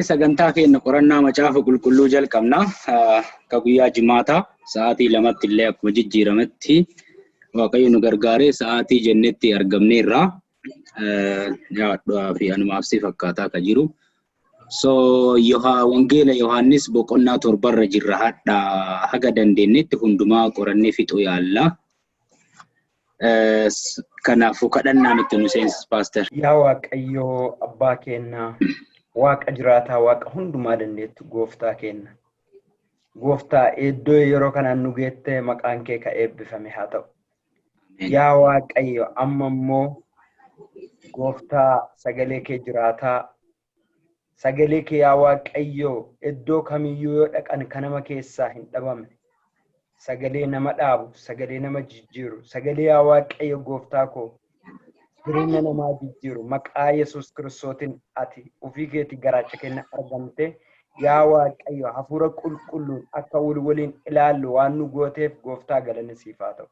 Sagantaa keenya qorannaa Macaafa Qulqulluu jalqabna. Akka guyyaa Jimaataa sa'aatii 2tti illee akkuma jijjiirametti Waaqayyo nu gargaaree sa'aatii jennetti argamneerra. Yaadhaa fi anumaaf si fakkaataa akka jiru. So Wangeela Yohaannis boqonnaa 7rra jirra hadha haga dandeenyetti hundumaa qorannee fixuu yaalla. Kanaafuu kadhannaan itti nu seensis paaster. Yaa Waaqayyoo abbaa keennaa, Waaqa jiraataa, Waaqa hundumaa dandeettu gooftaa keenna. Gooftaa iddoo yeroo kanaan nu geette maqaan kee ka eebbifame haa ta'u. Yaa Waaqayyo amma immoo gooftaa sagalee kee jiraataa sagalee kee yaa Waaqayyo iddoo kamiyyuu yoo dhaqan ka nama keessaa hin dhabamne. Sagalee nama dhaabu, sagalee nama jijjiiru, sagalee yaa Waaqayyo gooftaa koo jireenya namaa jijjiiru maqaa Yesuus Kiristootiin ati ofii keetii garaacha keenya argamte yaa Waaqayyo hafuura qulqulluun akka wal waliin ilaallu waan nu gooteef gooftaa galanni siif haa ta'u.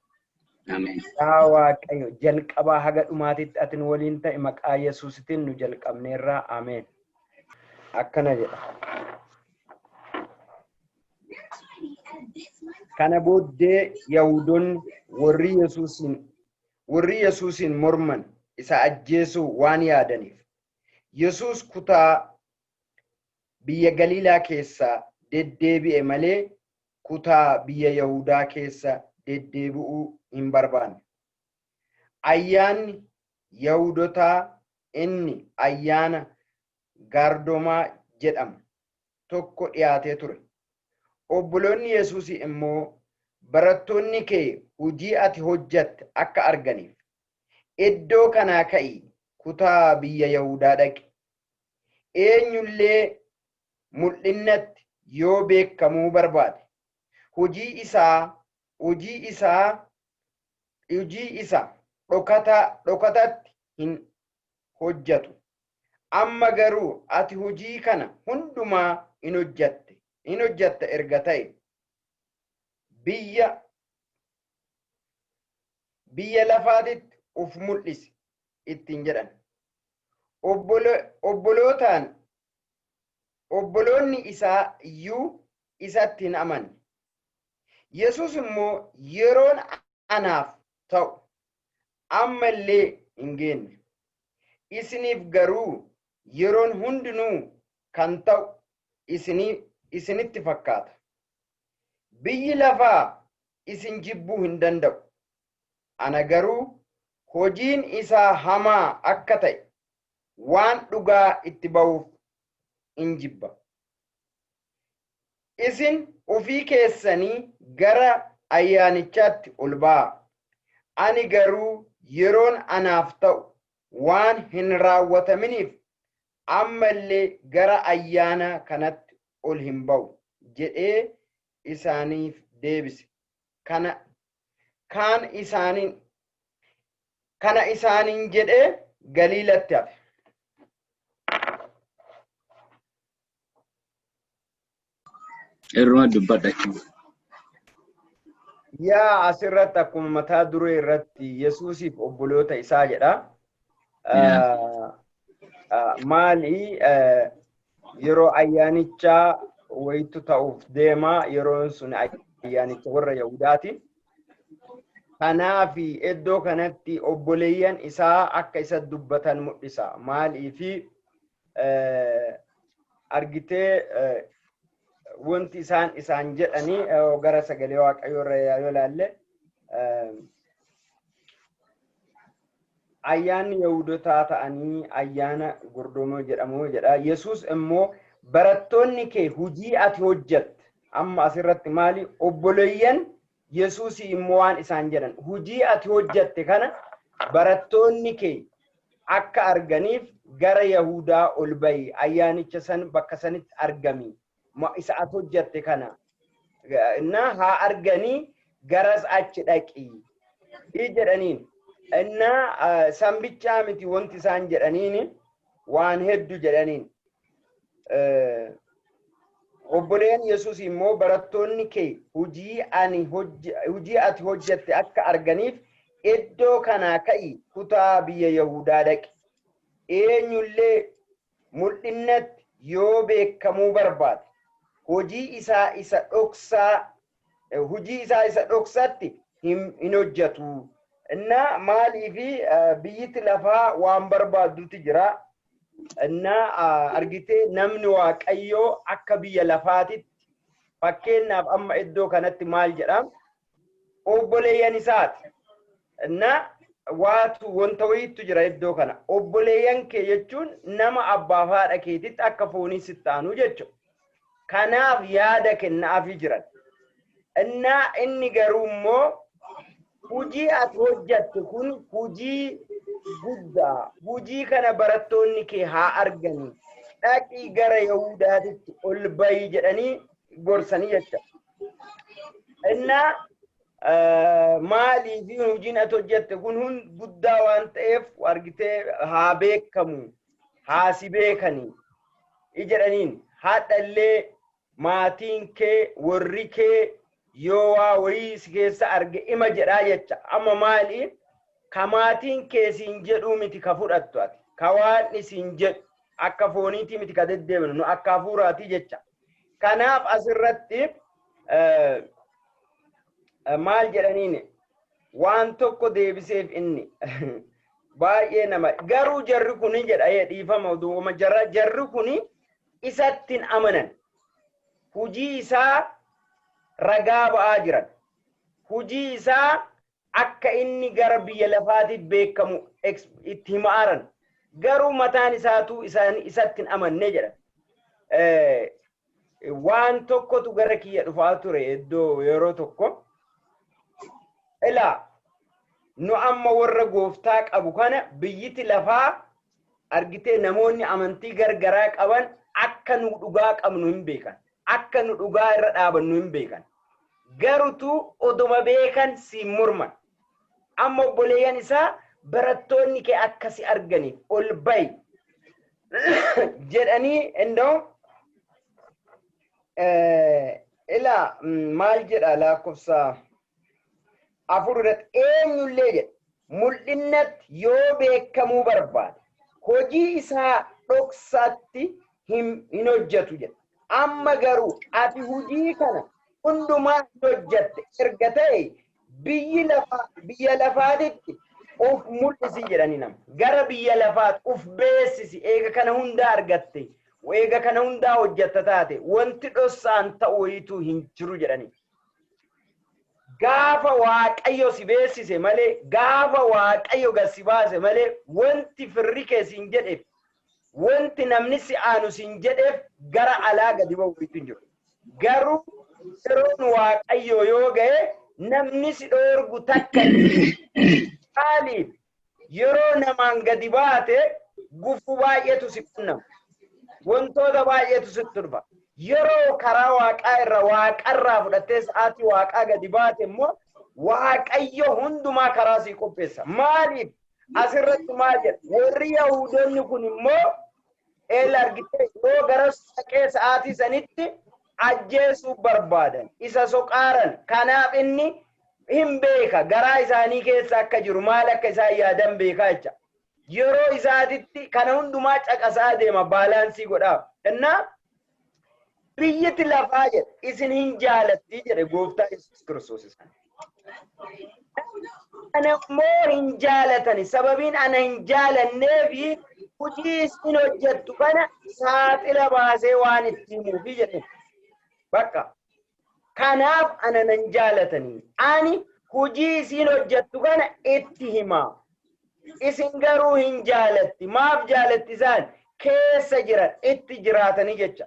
Ameen. Yaa Waaqayyo jalqabaa haga dhumaatitti ati nu waliin ta'i maqaa Yesuusitiin nu jalqabneerraa ameen. Akkana jedha. Kana booddee Yahudoonni warri Yesuusiin morman isa ajjeesuu waan yaadaniif Yesuus kutaa biyya Galiilaa keessa deddeebi'e malee kutaa biyya Yahudaa keessa deddeebi'uu hin barbaanne. Ayyaanni Yahudotaa inni ayyaana Gaardomaa jedhamu tokko dhiyaatee ture. Obboloonni Yesuusii immoo barattoonni kee hojii ati hojjatte akka arganiif iddoo kanaa ka'ii kutaa biyya Yahudaa dhaqi. Eenyullee mul'innatti yoo beekamuu barbaade hojii isaa hojii isaa hojii isa dhokataa dhokatatti hin hojjatu. Amma garuu ati hojii kana hundumaa in hojjatte in hojjatta erga ta'e biyya biyya lafaatitti uf mul'isi ittiin jedhan. Obbolootaan obboloonni isaa iyyuu isatti hin amanne. Yesuus immoo yeroon anaaf ta'u amma illee hin geenne. Isiniif garuu yeroon hundinuu kan ta'u isinitti fakkaata. Biyyi lafaa isin jibbuu hin danda'u. Ana garuu hojiin isaa hamaa akka ta'e waan dhugaa itti ba'uuf in jibba. Isin ofii keessanii gara ayyaanichaatti ol ba'aa. Ani garuu yeroon anaaf ta'u waan hin raawwataminiif amma illee gara ayyaana kanatti ol hin ba'u jedhee isaaniif deebise. Kana kaan isaaniin kana isaaniin jedhee Galiilatti hafe. Irruma dubbadha jechuudha. Yaa asirratti akkuma mataa duree irratti Yesuusiif obboloota isaa jedha. Maali yeroo ayyaanichaa wayitu ta'uuf deema yeroon sun ayyaanicha warra Yahudaati. Kanaaf iddoo kanatti obboleeyyan isaa akka isa dubbatan mul'isa. Maaliifi argitee wanti isaan isaan jedhanii gara sagalee Waaqayyoo irra yoo ilaalle ayyaanni Yahudotaa ta'anii ayyaana gordomoo jedhamu jedha. Yesuus immoo barattoonni kee hojii ati hojjatte amma asirratti maali obboleeyyan Yesuusii immoo waan isaan jedhan hojii ati hojjatte kana barattoonni kee akka arganiif gara Yahudaa ol ba'i ayyaanicha san bakka sanitti argami isa ati hojjatte kana na haa arganii garas achi dhaqi jedhaniin. Innaa sanbichaa miti wanti isaan jedhaniin waan heddu jedhaniin. Obboleen Yesuus immoo barattoonni kee hojii ani hojii ati hojjatte akka arganiif iddoo kanaa ka'i kutaa biyya Yahudaa dhaqi. Eenyullee mul'innatti yoo beekamuu barbaade hojii isaa isa dhoksaa hojii isaa isa dhoksaatti hin hojjetu. Inna maaliifi biyyatti lafaa waan barbaaddutu jira. Inna argitee namni Waaqayyoo akka biyya lafaatitti fakkeenyaaf amma iddoo kanatti maal jedha? Obboleeyyan isaati. Inna waatu wanta wayiitu jira iddoo kana. Obboleeyyan kee jechuun nama abbaa fi haadha keetitti akka foonii sitti aanu jechuudha. Kanaaf yaada kennaafii jiran. Innaa inni garuu immoo hojii ati hojjatte kun hojii guddaa. Hojii kana barattoonni kee haa arganii. Dhaqii gara Yahudaatitti ol bayi jedhanii gorsanii jecha. Innaa maaliif hojiin ati hojjette kun guddaa waan ta'eef argitee haa beekamu, haa si beekanii jedhaniin. Haadha illee maatiin kee warri kee yoo waa wayii si keessa arge ima jedhaa jecha. Amma maali? Ka maatiin kee siin jedhuu miti ka fudhattu ati. Ka waan siin jedhu akka fooniitii miti ka deddeebinu nu akka hafuuraatii jecha. Kanaaf asirratti maal jedhaniin waan tokko deebiseef inni baay'ee nama garuu jarri kuni jedha dhiifama oduuma jarri kuni isatti hin amanan. Hojii isaa ragaa ba'aa jiran. Hojii isaa akka inni gara biyya lafaatiif beekamu itti himaaran. Garuu mataan isaatu isatti hin amanne jedha. Waan tokkotu gara kiyya dhufaa ture iddoo yeroo tokko. Ilaa nu amma warra gooftaa qabu kana biyyiti lafaa argitee namoonni amantii gargaraa qaban akka nu dhugaa qabnu hin beekan. Akka nu dhugaa irra dhaabannu hin beekan. Garutu oduma beekan siin morman. Amma obboleeyyan isaa barattoonni kee akka si arganiif ol bayi jedhanii indoo ilaa maal jedha lakkoofsa 4 irratti eenyullee jedha mul'innatti yoo beekamuu barbaade hojii isaa dhoksaatti hin hojjetu jedha. Amma garuu ati hojii kana hundumaa hin hojjette erga ta'e biyya lafaatitti of mul'isi jedhanii nama. Gara biyya lafaatti of beeksisi eega kana hundaa argatte eega kana hundaa hojjetta taate wanti dhoksaan ta'u wayiituu hin jiru jedhanii. Gaafa Waaqayyo si beeksise malee gaafa Waaqayyo gad si baase malee wanti firri kee siin jedheef wanti namni si aanu siin jedheef gara alaa gadi ba'u wayiitu hin jiru. Garuu yeroon Waaqayyo yoo ga'e namni si dhoorgu takka maaliif yeroo namaan gadi baate gufuu baay'eetu si qunnama. Wantoota baay'eetu sitti dhufa. Yeroo karaa waaqaa irra waaqarraa fudhattee sa'aatii waaqaa gadi baate immoo Waaqayyo hundumaa karaa sii qopheessa. Maaliif asirratti maal jedha? Warri Yahudoonni kun immoo eela argitee yoo gara saqee sa'aatii sanitti ajjeesuu barbaadan isa soqaaran. Kanaaf inni hin beeka garaa isaanii keessa akka jiru maal akka isaan yaadan beekaa jecha. Yeroo isaatitti kana hundumaa caqasaa deema baalaansii godhaaf. Innaa biyyatti lafaa jedha isin hin jaalatti jedhe gooftaa Yesuus Kiristoos isaan. Ana immoo hin jaalatani sababiin ana hin jaalanneefi hojii isin hojjettu kana saaxila baasee waan itti himuufi jedhe. Bakka kanaaf ana nan jaalatanii ani hojii isin hojjettu kana itti himaa. Isin garuu hin jaalatti. Maaf jaalatti isaan keessa jiran itti jiraatanii jecha.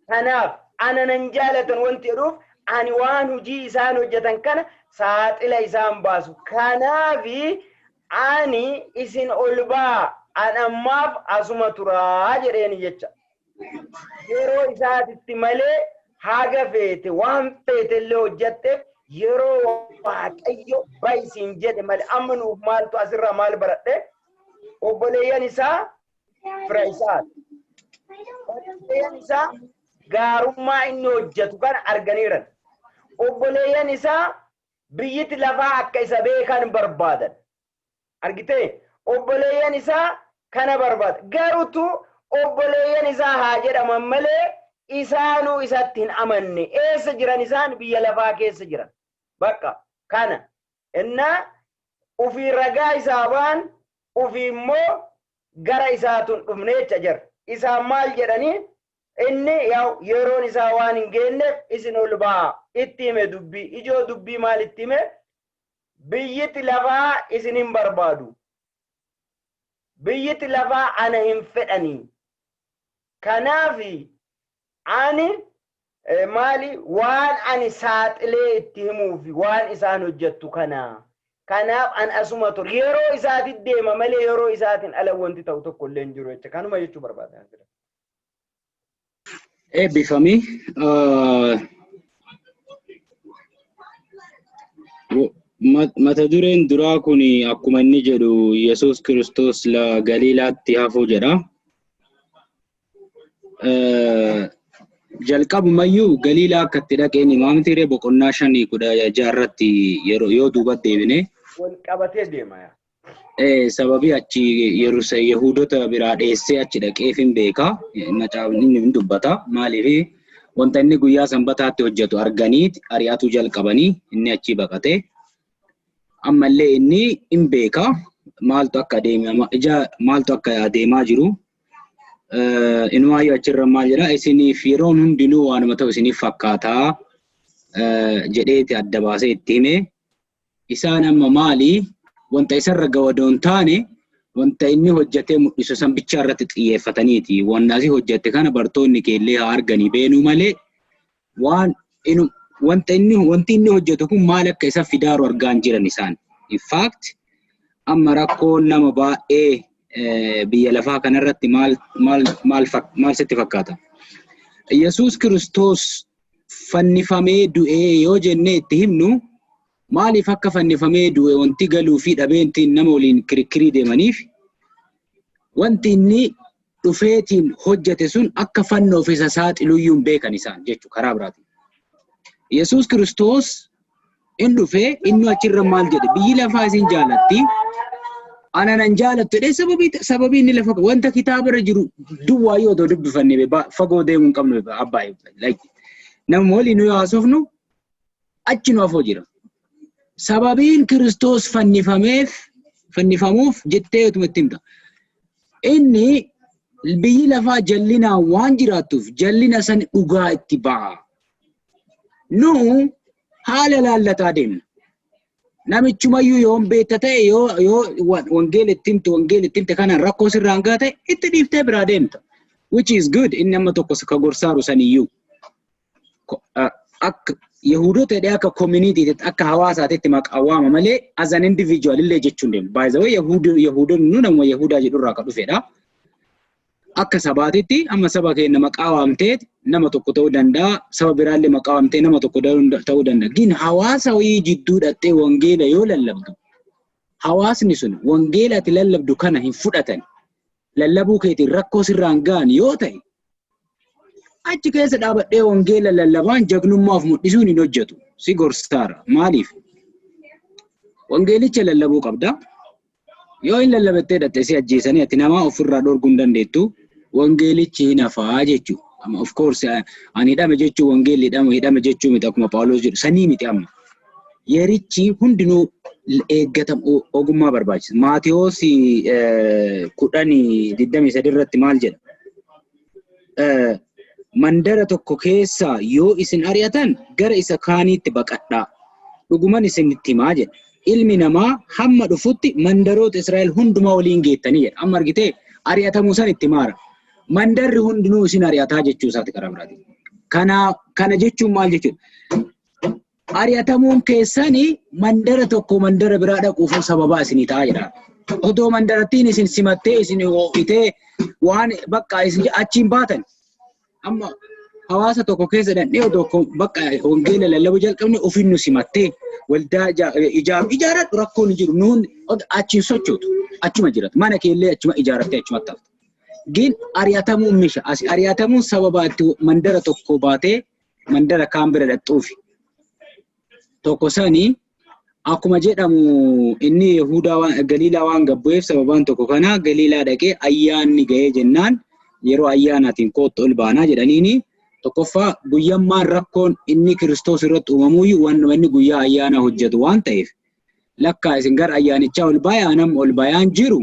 Kanaaf ana nan jaalatan wanti jedhuuf ani waan hojii isaan hojjetan kana saaxila isaan baasu. Kanaafi ani isin ol baa an ammaaf asuma turaa jedheeni jecha. Yeroo isaatitti malee haga feete waan feete illee hojjetteef yeroo Waaqayyo bayi jedhe malee amma nuuf maaltu asirraa maal baradhe? Obboleeyyan isaa fira isaati. Obboleeyyan isaa gaarummaa inni hojjetu kana arganiiran. Obboleeyyan isaa biyyatti lafaa akka isa beekan barbaadan. Argitee? Obboleeyyan isaa kana barbaada. Garuutu Obboleeyyan isaa haa jedhaman malee isaanuu isatti hin amanne. Eessa jiran isaan? Biyya lafaa keessa jiran. Bakka kana innaa ufii ragaa isaa ba'an, ufii immoo gara isaatu hin dhufne jecha jira. Isaan maal jedhanii? Inni yeroon isaa waan hin geenyeef isin ol ba'aa. Itti hime dubbii. Ijoo dubbii maal itti hime? Biyyiti lafaa isin hin barbaadu. Biyyiti lafaa ana hin fedhanii. Kanaaf ani maali waan ani saaxilee itti himuufi waan isaan hojjettu kana. Kanaaf an asuma ture. Yeroo isaati deema malee yeroo isaatiin ala wanti ta'u tokko illee hin jiru jecha. Kanuma jechuu barbaada. Eebbifami. Mata dureen duraa kun akkuma inni jedhu Yesuus Kiristoos Galiilaatti hafuu jedha. Jalqabumayyuu Galiilaa akka itti dhaqeen himaa boqonnaa 5:16 irratti yeroo yoo duuba deebine. Wal qabatee deema. Sababii achi Yehuudota biraa dheessee achi dhaqeef hin beeka. Macaafni inni hin dubbata. Maaliif wanta inni guyyaa sanbataatti hojjetu arganii ari'atuu jalqabanii inni achi baqate. Ammallee inni hin beeka. Maaltu akka adeema ija maaltu akka adeemaa jiru. Inumaayyuu achirra maal jedha? Isiniif yeroon hundinuu waanuma ta'u isiniif fakkaataa jedheeti adda baasee itti hime. Isaan amma maali? Wanta isarra gawadoo hin taane wanta inni hojjetee mul'isu san bichaa irratti xiyyeeffataniiti. Wanna asii hojjette kana bartoonni keellee haa arganii beenuu malee waan wanta inni wanti inni hojjetu kun maal akka isa fidaaru argaa hin jiran isaan. In fact, amma rakkoon nama baay'ee biyya lafaa kanarratti maal maal maal maal sitti fakkaata? Yesuus Kiristoos fannifamee du'ee yoo jennee itti himnu, maaliif akka fannifamee du'e wanti galuu fi dhabeentiin nama waliin kirikkirii deemaniif, wanti inni dhufeetiin hojjete sun akka fannoof isa saaxiluyyuu hin beekan isaan jechuudha karaa biraatiin. Yesuus Kiristoos in dhufee inni achirra maal jedhe? Biyyi lafaa isin jaalatti, ana nan jaalattu jedhee. Sababii inni lafa wanta kitaaba irra jiru duwwaa yoo otoo dubbifanne fagoo deemuu hin qabnu abbaa. Nama waliin nu haasofnu achi nu afoo jira. Sababiin Kiristoos fannifameef fannifamuuf jettee utuma itti himta. Inni biyyi lafaa jallinaan waan jiraattuuf jallina san dhugaa itti ba'a. Nu haala laallataa deemna. Namichumayyuu yoon beekta ta'e, yoo wangeela itti himte, wangeela itti himte kanaan rakkoo sirraan gaa ta'e, itti dhiiftee biraa deemta. Which is good, inni amma tokko ka gorsaaru saniyyuu. Akka Yahudoota jedhee akka community, akka hawaasaatitti maqaa waama malee as an individual illee jechuun deemu. By the way, Yahudoonni nu nama Yahudaa jedhurraa ka dhufedha. Akka sabaatitti amma saba keenya maqaa waamtee nama tokko ta'uu danda'a. Saba biraallee maqaa waamtee nama tokko ta'uu danda'a. Gin hawaasa wayii jidduu dhattee wangeela yoo lallabdu, hawaasni sun wangeela ati lallabdu kana hin fudhatan. Lallabuu keetiin rakkoo sirraan ga'an yoo ta'e, achi keessa dhaabadhee wangeela lallabaan jagnummaaf mul'isuun hin hojjetu. Si gorsaara. Maaliif? Wangeelicha lallabuu qabda. Yoo hin lallabattee dhatte si ajjeesanii ati namaa ofirraa dhorkuu hin dandeettu. Wangeelichi hin hafaa jechuudha. Amma of course ani hidhame jechuu wangeelli hidhame jechuu miti, akkuma Phaawulos jedhu sanii miti amma. Yerichi hundinuu eeggatamu ogummaa barbaachisa. Maatiyoos 10:23 irratti maal jedha? Mandara tokko keessa yoo isin ari'atan gara isa kaaniitti baqadhaa. Dhuguman isinitti himaa jedha. Ilmi namaa hamma dhufutti mandaroota Israa'el hundumaa waliin geettanii jedha. Amma argitee ari'atamuu san itti maara. Mandarri hundinuu isin ari'ataa jechuu isaati karaa biraatiin. Kana jechuun maal jechuudha? Ari'atamuun keessani mandara tokko mandara biraa dhaquuf sababaa isinii ta'a jedha. Otoo mandarattiin isin simattee isin ho'itee waan bakka isin achiin baatan, amma hawaasa tokko keessa dhandhee otoo bakka wangeela lallabuu jalqabne ofiin nu simattee waldaa ijaaru ijaaradhu, rakkoon hin jiru, nuun achiin sochootu, achuma jiratu, mana keellee achuma ijaarattee achumatti hafta. Gin ari'atamuun misha as ari'atamuun sababa itti mandara tokko baatee mandara kaan bira dhaqxuufi. Tokko sani akkuma jedhamu inni Yahudaa waan Galiilaa waan gabbu'eef sababaan tokko kana Galiilaa dhaqee ayyaanni ga'ee jennaan Yeroo ayyaanaatiin koottu ol baanaa jedhaniini tokkoffaa guyyammaan rakkoon inni Kiristoos irratti uumamuyyuu wannuma inni guyyaa ayyaanaa hojjetu waan ta'eef lakkaa isin gara ayyaanichaa ol bayaa nam ol bayaan jiru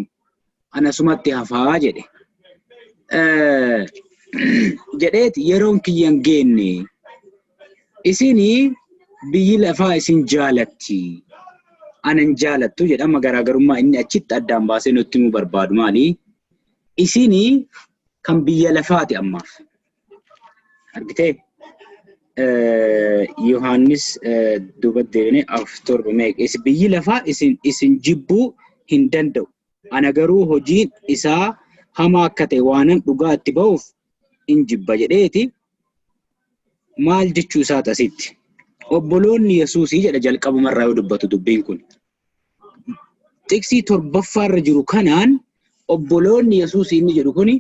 anasumatti hafaa jedhe. Jedheeti yeroon kiyyan geenne isinii biyyi lafaa isin jaalatti anan jaalattu jedhama. Garaagarummaa inni achitti addaan baasee nutti himuu barbaadu maali? Isinii kan biyya lafaati ammaaf. Argitee? Yohaannis duuba deebinee 4 7 meeqa? Biyyi lafaa isin jibbuu hin danda'u. Ana garuu hojiin isaa hamaa akka ta'e waanan dhugaa itti ba'uuf in jibba jedheeti. Maal jechuu isaati asitti? Obboloonni Yesuusii jedha jalqabumarraa yoo dubbatu dubbiin kun. Xiqsii torbaffaarra jiru kanaan obboloonni Yesuusii inni jedhu kuni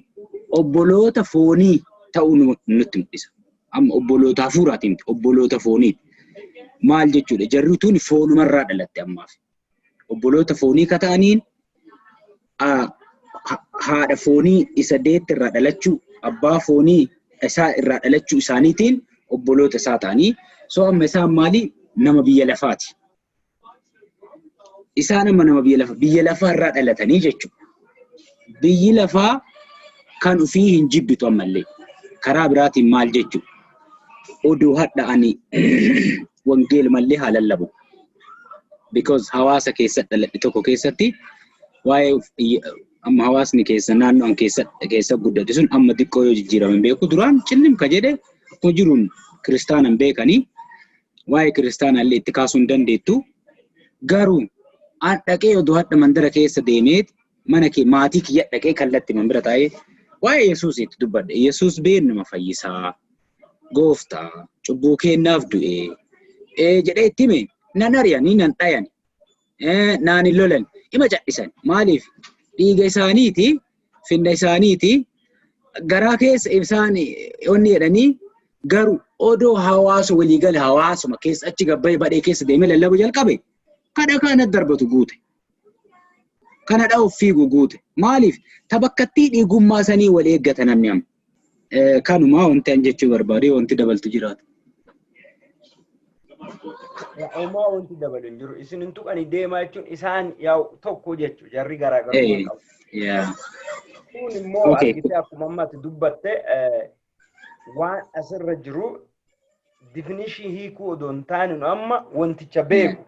obboloota foonii ta'uu nutti mul'isa. Amma obboloota hafuuraatiin miti, obboloota fooniiti. Maal jechuudha? Jarri tun foonumarraa dhalatte ammaaf. Obboloota foonii ka ta'aniin haadha foonii isa deette irraa dhalachuu, abbaa foonii isaa irraa dhalachuu isaaniitiin obboloota isaa ta'anii, so amma isaan maali? Nama biyya lafaati. Isaan amma nama biyya lafaa irraa dhalatanii jechuudha. Biyyi lafaa kan ofii hin jibbitu ammallee. Karaa biraatiin maal jechuudha? Oduu hadha ani wangeelumallee haa lallabu. Because hawaasa keessa dhaladhe tokko keessatti waa'ee amma hawaasni keessa naannoo an keessa guddate sun amma xiqqoo yoo jijjiirame hin beeku, duraan cillim ka jedhe akkuma jiruun kiristaanan beekanii waa'ee kiristaanaa illee itti kaasuu hin dandeettu. Garuu an dhaqee oduu hadha mandara keessa deemee mana kee maatii kiyya dhaqee kallatti man bira taa'ee waa'ee Yesuus itti dubbadhe. Yesuus beennuma fayyisaa, gooftaa, cubbuu keennaaf du'e jedhee itti hime, nan ari'anii, nan dhayani, naan hin lolan, ima cadhisan. Maaliif? Dhiiga isaaniiti, finna isaaniiti, garaa keessa isaan onni jedhanii. Garuu odoo hawaasa waliigala hawaasuma keessa achi gabbayee badhee keessa deemee lallabu jalqabe, kadha kana darbatu guute. Kana dha'uuf fiigu guute. Maaliif? Tabakkattii dhiigummaa sanii wal eeggata namni amma. Kanuma wanti an jechuu barbaade, wanti dabaltu jiraata. Homaa wanti dabalu hin jiru. Isin hin tuqanii deemaa jechuun isaan yaa'u tokko jechuudha. Jarri garaagarummaa qabu. Kun immoo argitee akkuma ammatti dubbatte waan asirra jiru definition hiikuu odoo hin taane nu amma wanticha beeku.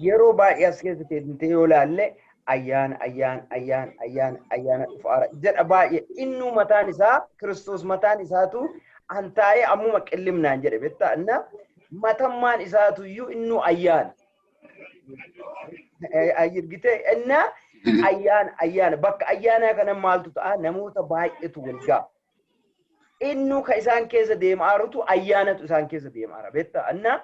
Yeroo baay'ee as keessa teessee yoo ilaalle ayyaana, ayyaana, ayyaana, ayyaana, ayyaana dhufaara jedha baay'ee. Innuu mataan isaa, Kiristoos mataan isaatu an taa'ee ammuma qillimnaan jedhe beektaa inna matammaan isaatu iyyuu innuu ayyaana. Argitee inna ayyaana, ayyaana, bakka ayyaanaa kana maaltu ta'a? Namoota baay'eetu wal ga'a. Innuu ka isaan keessa deemaarutu ayyaanatu isaan keessa deemaara beektaa inna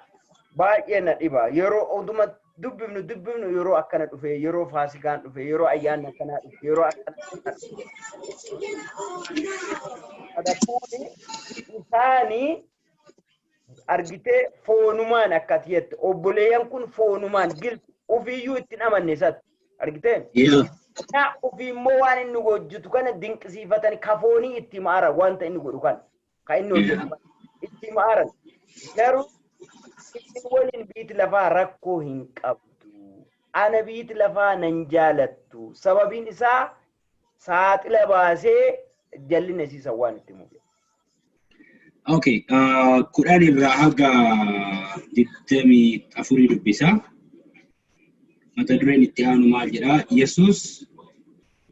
baay'ee na dhiba yeroo oduma dubbifnu dubbifnu, yeroo akkana dhufe, yeroo faasikaan dhufe, yeroo ayyaanni akkanaa dhufe, yeroo akkana dhufe. Isaanii argitee foonumaan akka ati jette obboleeyyan kun foonumaan gilxi ofiiyyuu ittiin amanne isatti argitee. Na ofii immoo waan inni hojjetu kana dinqisiifatanii kafoonii itti maaran, wanta inni godhu kana kan inni hojjetu kana itti maaran. Garuu isin waliin biiti lafaa rakkoo hin qabdu. Ana biiti lafaa nan jaalattu. Sababiin isaa saaxila baasee jallina isiisan waan itti mufe. Okay, 10 irraa haga 24 dubbisa. Mata dureen itti aanu maal jedhaa? Yesuus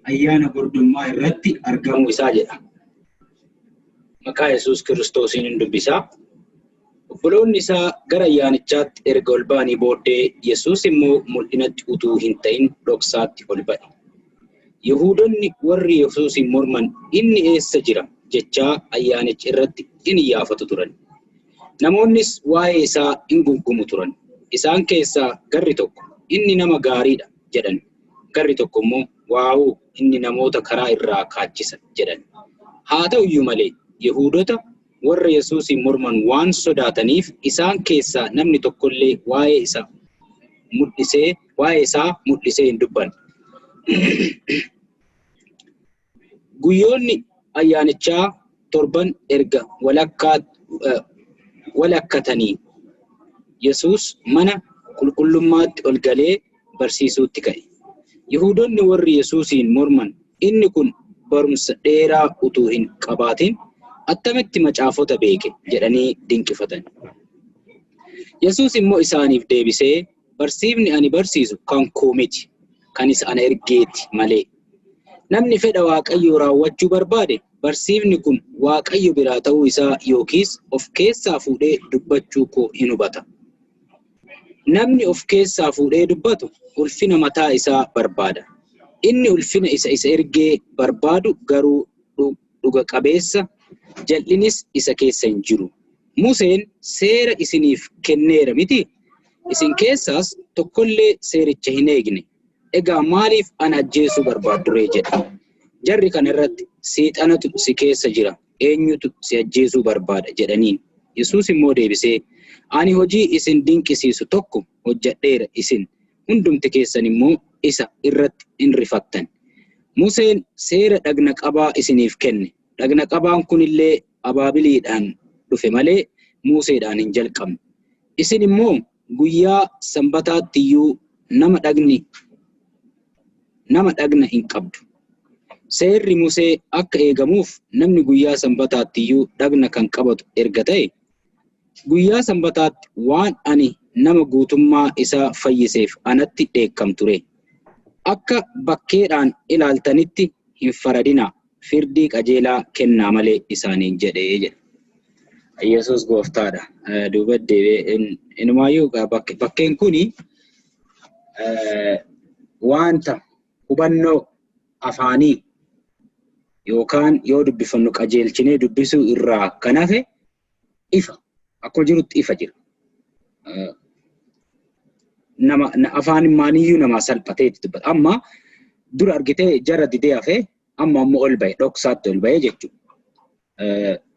ayyaana gordummaa irratti argamuu isaa jedha. Maqaa Yesuus Kiristoosiin hin dubbisa. Obboloonni isaa gara ayyaanichaatti erga ol ba'anii booddee Yesuus immoo mul'inatti utuu hin ta'in dhoksaatti ol ba'e. Yihuudonni warri Yesuusin morman inni eessa jira jechaa ayyaanicha irratti in iyyaafatu turan. Namoonnis waa'ee isaa in gungumu turan. Isaan keessaa garri tokko, "Inni nama gaariidha" jedhan. Garri tokko immoo, "Waawuu, inni namoota karaa irraa kaachisa" jedhan. Haa ta'u iyyuu malee Yihuudota warra Yesuusin morman waan sodaataniif isaan keessaa namni tokkollee waa'ee isaa mul'isee hin dubbanne. Guyyoonni Ayyaanichaa 7 erga walakkatanii Yesuus mana qulqullummaatti ol galee barsiisuutti ka'e. Yihuudoonni warri Yesuusiin morman, "Inni kun barumsa dheeraa utuu hin qabaatin attamitti macaafota beeke?" jedhanii dinqifatan. Yesuus immoo isaaniif deebisee, "Barsiifni ani barsiisu kan koo miti, kan isa ana ergeeti malee. Namni fedha Waaqayyoo raawwachuu barbaade barsiifni kun Waaqayyo biraa ta'uu isaa yookiis of keessaa fuudhee dubbachuu koo hin hubata. Namni of keessaa fuudhee dubbatu ulfina mataa isaa barbaada. Inni ulfina isa isa ergee barbaadu garuu dhuga qabeessa, jal'inis isa keessa hin jiru. Museen seera isiniif kenneera miti? Isin keessaas tokkollee seericha hin eegne. Egaa maaliif ana ajjeesuu barbaadduree?" jedhe. Jarri kana irratti, "Seexanatu si keessa jira, eenyutu si ajjeesuu barbaada?" jedhaniin. Yesuus immoo deebisee, "Ani hojii isin dinqisiisu tokko hojjedheera, isin hundumti keessan immoo isa irratti in rifattan. Museen seera dhagna qabaa isiniif kenne. Dhagna qabaan kunillee abaabiliidhaan dhufe malee Museedhaan hin jalqabne. Isin immoo guyyaa sanbataatti iyyuu nama dhagna hin qabdu. Seerri Musee akka eegamuuf namni guyyaa sanbataatti iyyuu dhagna kan qabatu erga ta'e, guyyaa sanbataatti waan ani nama guutummaa isaa fayyiseef anatti dheekkamtu ree? Akka bakkeedhaan ilaaltanitti hin faradinaa, firdii qajeelaa kennaa malee" isaaniin jedhee jedha. Yesuus gooftaadha. Duuba deebi'ee inumaayyuu bakkeen kuni wanta hubannoo afaanii yookaan yoo dubbifannu qajeelchinee dubbisuu irraa kan hafe ifa. Akkuma jirutti ifa jira. Nama afaan maaniyyuu namaa salphatee itti dubbata. Amma dura argitee jara didee hafee, amma ammoo ol bahe, dhoksaatti ol bahe jechuudha.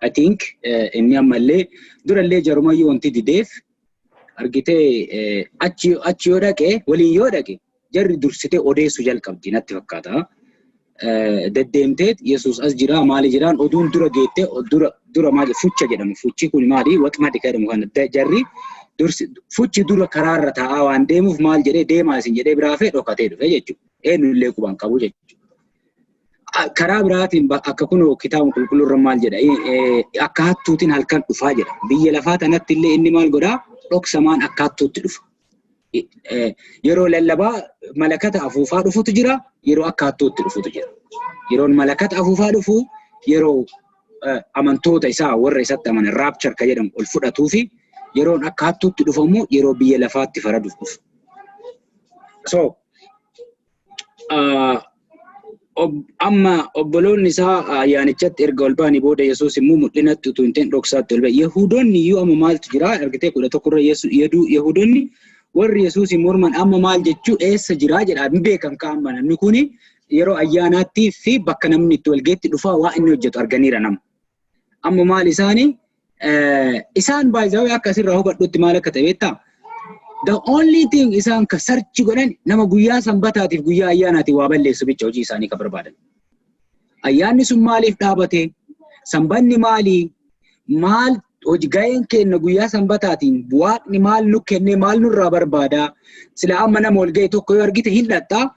I think inni ammallee durallee jarumayyuu wanti dideef argitee achi yoo dhaqe, waliin yoo dhaqe, jarri dursitee odeessuu jalqabdi natti fakkaata. Deddeemteet Yesuus as jira, maali jiraan, oduun dura geettee dura dura maali fucha jedhamu. Fuchi kun maali? Waxmadi jedhamu kana jarri dursi fuchi dura karaarra taa'aa waan deemuuf, maal jedhee deemaa isin jedhee biraa fee dhokatee dhufe jechuudha. Eenyullee qubaan qabu jechuudha. Karaa biraatiin akka kunoo kitaaba qulqulluu irra maal jedha? Akka hattuutiin halkan dhufaa jedha. Biyya lafaa tanatti illee inni maal godhaa? Dhoksamaan akka hattuutti dhufa. Yeroo lallabaa malakata afuufaa dhufutu jira, yeroo akka hattuutti dhufutu jira. Yeroon malakata afuufaa dhufu yeroo amantoota isaa, warra isatti amanan, rapture ka jedhamu ol fudhatuu fi yeroon akka hattuutti dhufamu yeroo biyya lafaatti faraduuf dhufu. So amma obboloonni isaa ayyaanichatti erga ol ba'anii booda Yesuus immoo mul'inatti utuu hin ta'in dhoksaatti ol ba'e. Yahudoonni iyyuu amma maaltu jira argitee, 11 irra Yahudoonni warri Yesuus morman amma maal jechuu, eessa jira jedha. Hin beekan ka amma namni kuni yeroo ayyaanaatti fi bakka namni itti walgeetti dhufaa waa inni hojjetu arganiira nama. Amma maal isaanii isaan baay'ee akka asirraa hubadhutti maal akka ta'e beektaa? The only thing isaan ka search godhan nama guyyaa sanbataatiif guyyaa ayyaanaatiif waa balleessu bicha hojii isaanii ka barbaadan. Ayyaanni sun maaliif dhaabate? Sanbanni maali? Maal hojii gaheen kenna guyyaa sanbataatiin? Waaqni maal nu kennee, maal nurraa barbaada? Sila amma nama wal ga'e tokko yoo argite hin dhaqxaa.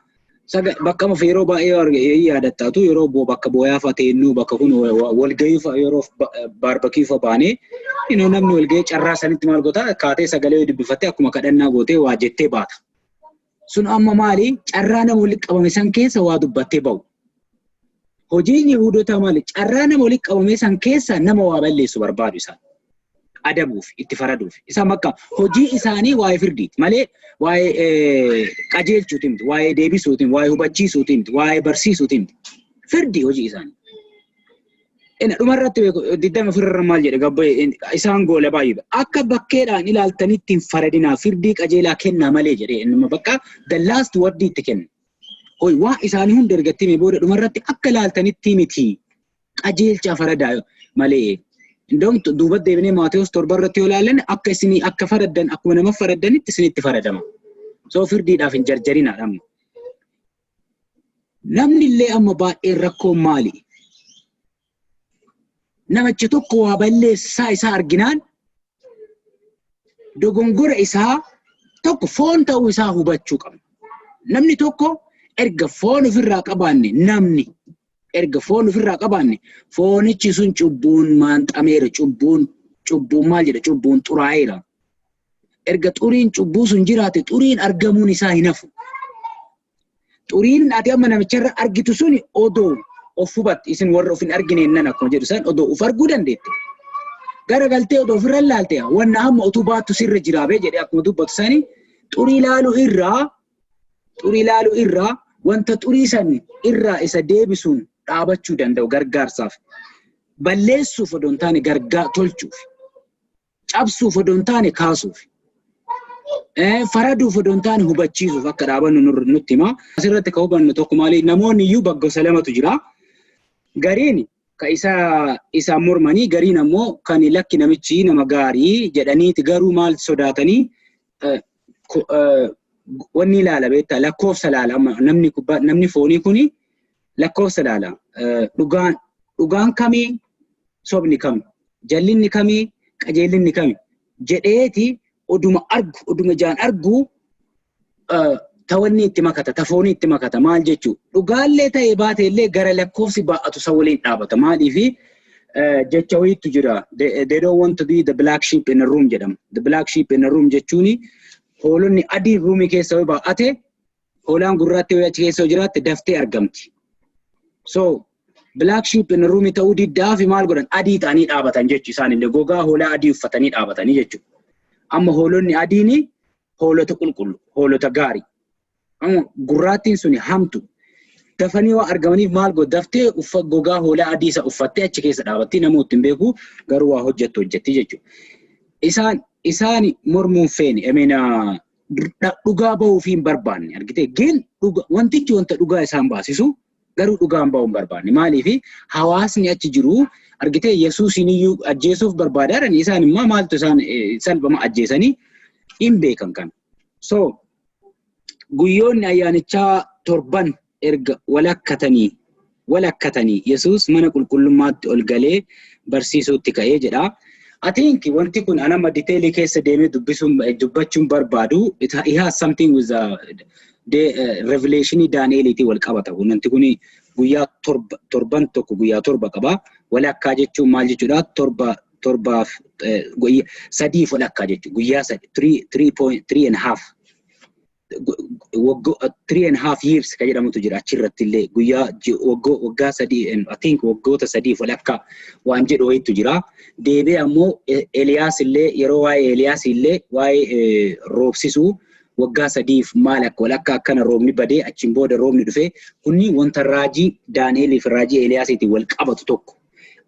Bakka amma yeroo baay'ee yaadattaatu yeroo bakka booyaa fa'a teennuu, bakka kun walgahii fa'a, yeroo barbecue fa'a baanee namni walgahii carraa sanitti maal goota? Kaatee sagalee dubbifattee akkuma kadhannaa gootee waa jettee baata. Sun amma maali? Carraa nama walitti qabame san keessa waa dubbattee bahu. Hojiin Yihuudotaa maali? Carraa nama walitti qabame san keessa nama waa balleessu barbaadu isaan. Adabuuf, itti faraduuf. Isaan bakka hojii isaanii waa'ee firdiiti malee waa'ee qajeelchuuti miti, waa'ee deebisuuti, waa'ee hubachiisuuti miti, waa'ee barsiisuuti miti. Firdii hojii isaanii. Inni dhumarratti beeku 24 irra maal jedhe gabbayee isaan goola baay'ee. "Akka bakkeedhaan ilaaltanitti hin faradinaa, firdii qajeelaa kennaa malee" jedhee inni bakka the last word itti kenna. Hoi waa isaanii hunda ergatti himee booda dhumarratti akka ilaaltanitti miti, qajeelchaa faradaa malee. Indoom duuba deebinee Maatewos 7 irratti yoo ilaallan, akka isinii akka faraddan, akkuma nama faraddanitti isinitti faradama. So firdiidhaaf hin jarjarinaadha amma. Namni illee amma baay'een rakkoon maali? Namichi tokko waa balleessaa isaa arginaan dogongora isaa tokko foon ta'uu isaa hubachuu qabna. Namni tokko erga foon ofirraa qabaanne, namni erga foon ofirraa qabaanne, foonichi sun cubbuun maanxameera, cubbuun maal jedha, cubbuun xuraa'eera. Erga xuriin cubbuu sun jiraate, xuriin argamuun isaa hin hafu. Xuriin ati amma namicharra argitu suni, odoo of hubatte, isin warra of hin argine nan akkuma jedhu san, odoo of arguu dandeette. Garagaltee odoo ofirra ilaalte, wanna amma utuu baattu sirra jiraabee jedhee akkuma dubbatu sani, xurii ilaaluu irraa wanta xurii san irraa isa deebisuun dhaabachuu danda'u gargaarsaaf. Balleessuuf odoo hin taane gargaa tolchuuf. Cabsuuf odoo hin taane kaasuuf. Faraduuf odoo hin taane hubachiisuuf akka dhaabannu nutti hima. Asirratti kan hubannu tokko maali? Namoonni iyyuu gosa lamatu jira. Gariin ka isa isaan mormanii, gariin ammoo kan lakki namichi nama gaarii jedhaniiti, garuu maal sodaatanii, wanni ilaala beektaa, lakkoofsa ilaala. Amma namni foonii kuni lakkoofsa ilaala. Dhugaan kamii, sobni kami, jallinni kamii, qajeelinni kami jedheeti, oduma argu, oduma ijaan argu, tawanni itti makata, tafoonii itti makata. Maal jechuu, dhugaallee ta'ee baate illee gara lakkoofsi baa'atu isa waliin dhaabata. Maaliifi, jecha wayiitu jira, "They don't want to be the black sheep in a room" jedhama. The black sheep in a room jechuuni hoolonni adiin roomii keessa yoo baa'ate, hoolaan gurraatti yoo achi keessa yoo jiraatte, daftee argamti. So black sheep in a room ta'uu diddaa fi maal godhan, adii ta'anii dhaabatan jechu. Isaanillee gogaa hoolaa adii uffatanii dhaabatanii jechuudha. Amma hoolonni adiini hoolota qulqullu, hoolota gaarii. Amma gurraattiin suni hamtu. Dafanii waan argamaniif maal godhu, daftee gogaa hoolaa adii isa uffattee achi keessa dhaabatti, namoota hin beeku, garuu waa hojjettu hojjetti jechuudha. Isaan mormuun feene, I mean, dhugaa bahuuf hin barbaanne argite, gin wantichi wanta dhugaa isaan baasisu, garuu dhugaan bahuu hin barbaanne. Maaliif, hawaasni achi jiru argite Yesuusin iyyuu ajjeesuuf barbaadan, isaan immoo maaltu isaan salphama ajjeesanii hin beekan kana. So guyyoonni ayyaanichaa 7 erga walakkatanii Yesuus mana qulqullummaatti ol galee barsiisuutti ka'ee jedha. I think wanti kun anama detailii keessa deemee dubbisuun dubbachuun barbaadu, it has something with the revelationii Daani'eliitiin wal qabata. Wanti kun guyyaa 7, torban tokko guyyaa 7 qaba. Walakkaa jechuun maal jechuudha? 7, torbaaf sadiif walakkaa jechuudha. Guyyaa 3, three point three and half. 3.5 years kan jedhamutu jira achirratti illee, guyyaa waggaa 3, I think waggoota 3f walakkaa waan jedhu wayiitu jira. Deebi'ee ammoo Eliyaas illee, yeroo waa'ee Eliyaas illee waa'ee roobsisuu, waggaa 3f maal akka walakkaa akkana roobni badee, achiin booda roobni dhufee, kunni wanta raajii Daani'elii fi raajii Eliyaasiitiin wal qabatu tokko.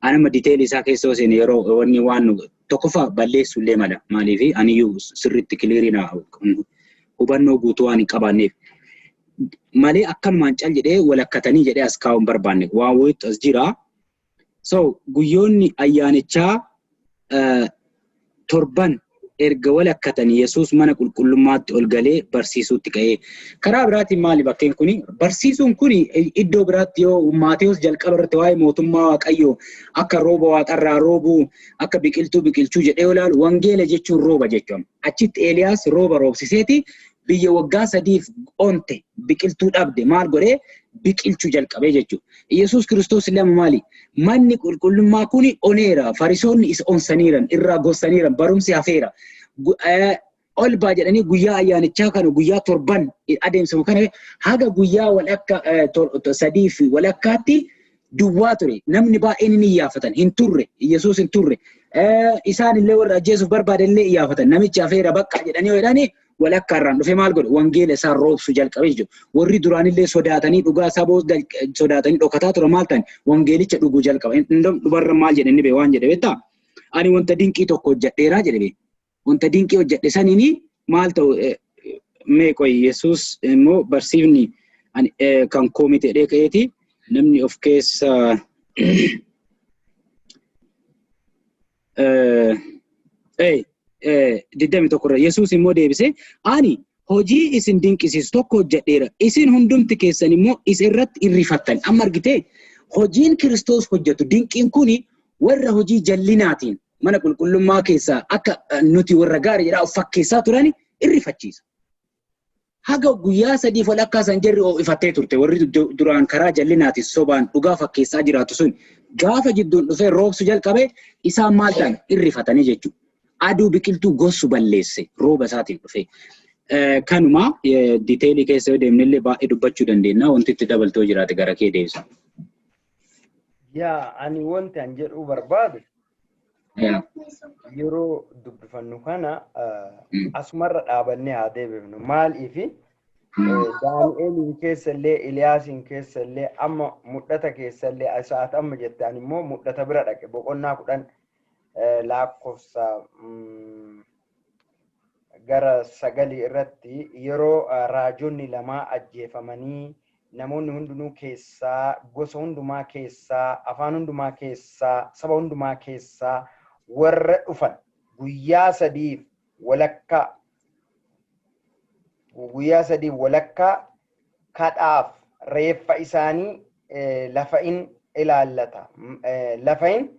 Anama detailii isaa keessa seene yeroo wanni waan tokkoffaa balleessuu illee mala. Maaliif, aniyyuu sirriitti clearii hubannoo guutuu waan hin qabaanneef. Malee akkanumaan cal jedhee walakkatanii jedhee as kaa'uun barbaanne waan wayiitu as jira. So guyyoonni ayyaanichaa 7 erga walakkatanii Yesuus mana qulqullummaatti ol galee barsiisuutti ka'ee. Karaa biraatiin maali bakkeen kuni? Barsiisuun kuni iddoo biraatti yoo Maatewos jalqaba irratti waa'ee mootummaa Waaqayyoo akka rooba waaqarraa roobuu, akka biqiltuu biqilchuu jedhee yoo ilaalu, wangeela jechuun rooba jechuudha. Achitti Eeliyaas rooba roobsiseeti biyya waggaa 3f onte, biqiltuu dhabde, maal godhee biqilchuu jalqabee jechuudha. Yesuus Kiristoos illee maali? Manni qulqullummaa kuni oneera. Farisoonni isa onsaniiran, irraa gossaniiran, barumsi hafeera. Ol baa jedhanii guyyaa ayyaanichaa kana, guyyaa 7 adeemsifamu kana, haga guyyaa walakka sadii fi walakkaatti duwwaa ture. Namni baay'een ni iyyaafatan. Hin turre. Yesuus hin turre. Isaan illee warra ajjeesuuf barbaadan illee iyyaafatan. Namichi hafeera bakka jedhanii yoo jedhanii, walakkaa irraan dhufee maal godhe, wangeela isaa roobsu jalqabee jechuudha. Warri duraanillee sodaatanii, dhugaa isaa sodaatanii dhokataa ture, maal ta'an, wangeelicha dhuguu jalqaba. Dhumarra maal jedhe inni bee, waan jedhe beektaa? "Ani wanta dinqii tokko hojjedheeraa" jedhe bee. Wanta dinqii hojjedhe saniini maal ta'u meeqoy, Yesuus immoo barsiifni kan koomite jedhee ka'eeti namni of keessa 21 irra Yesuus immoo deebisee, "Ani hojii isin dinqisiisu tokko hojjedheera, isin hundumti keessan immoo isa irratti hin rifattan." Amma argitee, hojiin Kiristoos hojjetu dinqiin kuni Warra hojii jallinaatiin mana qulqullummaa keessaa akka nuti warra gaarii jedhaa of fakkeessaa turani irrifachiisa. Haga guyyaa 3 walakkaa san jarri ho'ifattee turte warri duraan karaa jallinaatiin sobaan dhugaa fakkeessaa jiraatu sun gaafa jidduun dhufee roobsu jalqabe isaan maal ta'an irrifatanii jechuudha. Aduu biqiltuu gossu balleesse rooba isaatiin dhufee. Kanuma detail keessa yoo deemnellee baay'ee dubbachuu dandeenya. Wanti itti dabaltoo jiraate gara kee deebisa. Yaa, ani wanti an jedhuu barbaadu yeroo dubbifannu kana asumarra dhaabannee haa deebifnu. Maaliifi Daani'eliin keessa illee, Iliyaasiin keessa illee, amma mul'ata keessa illee, sa'aat amma jette, ani immoo mul'ata bira dhaqe, boqonnaa 10 lakkoofsa gara 9 irratti, yeroo raajonni lamaa ajjeefamanii namoonni hundinuu keessaa, gosa hundumaa keessaa, afaan hundumaa keessaa, saba hundumaa keessaa warra dhufan guyyaa 3f walakkaa, guyyaa 3f walakkaa kadhaaf reeffa isaanii lafa in ilaallata, lafa in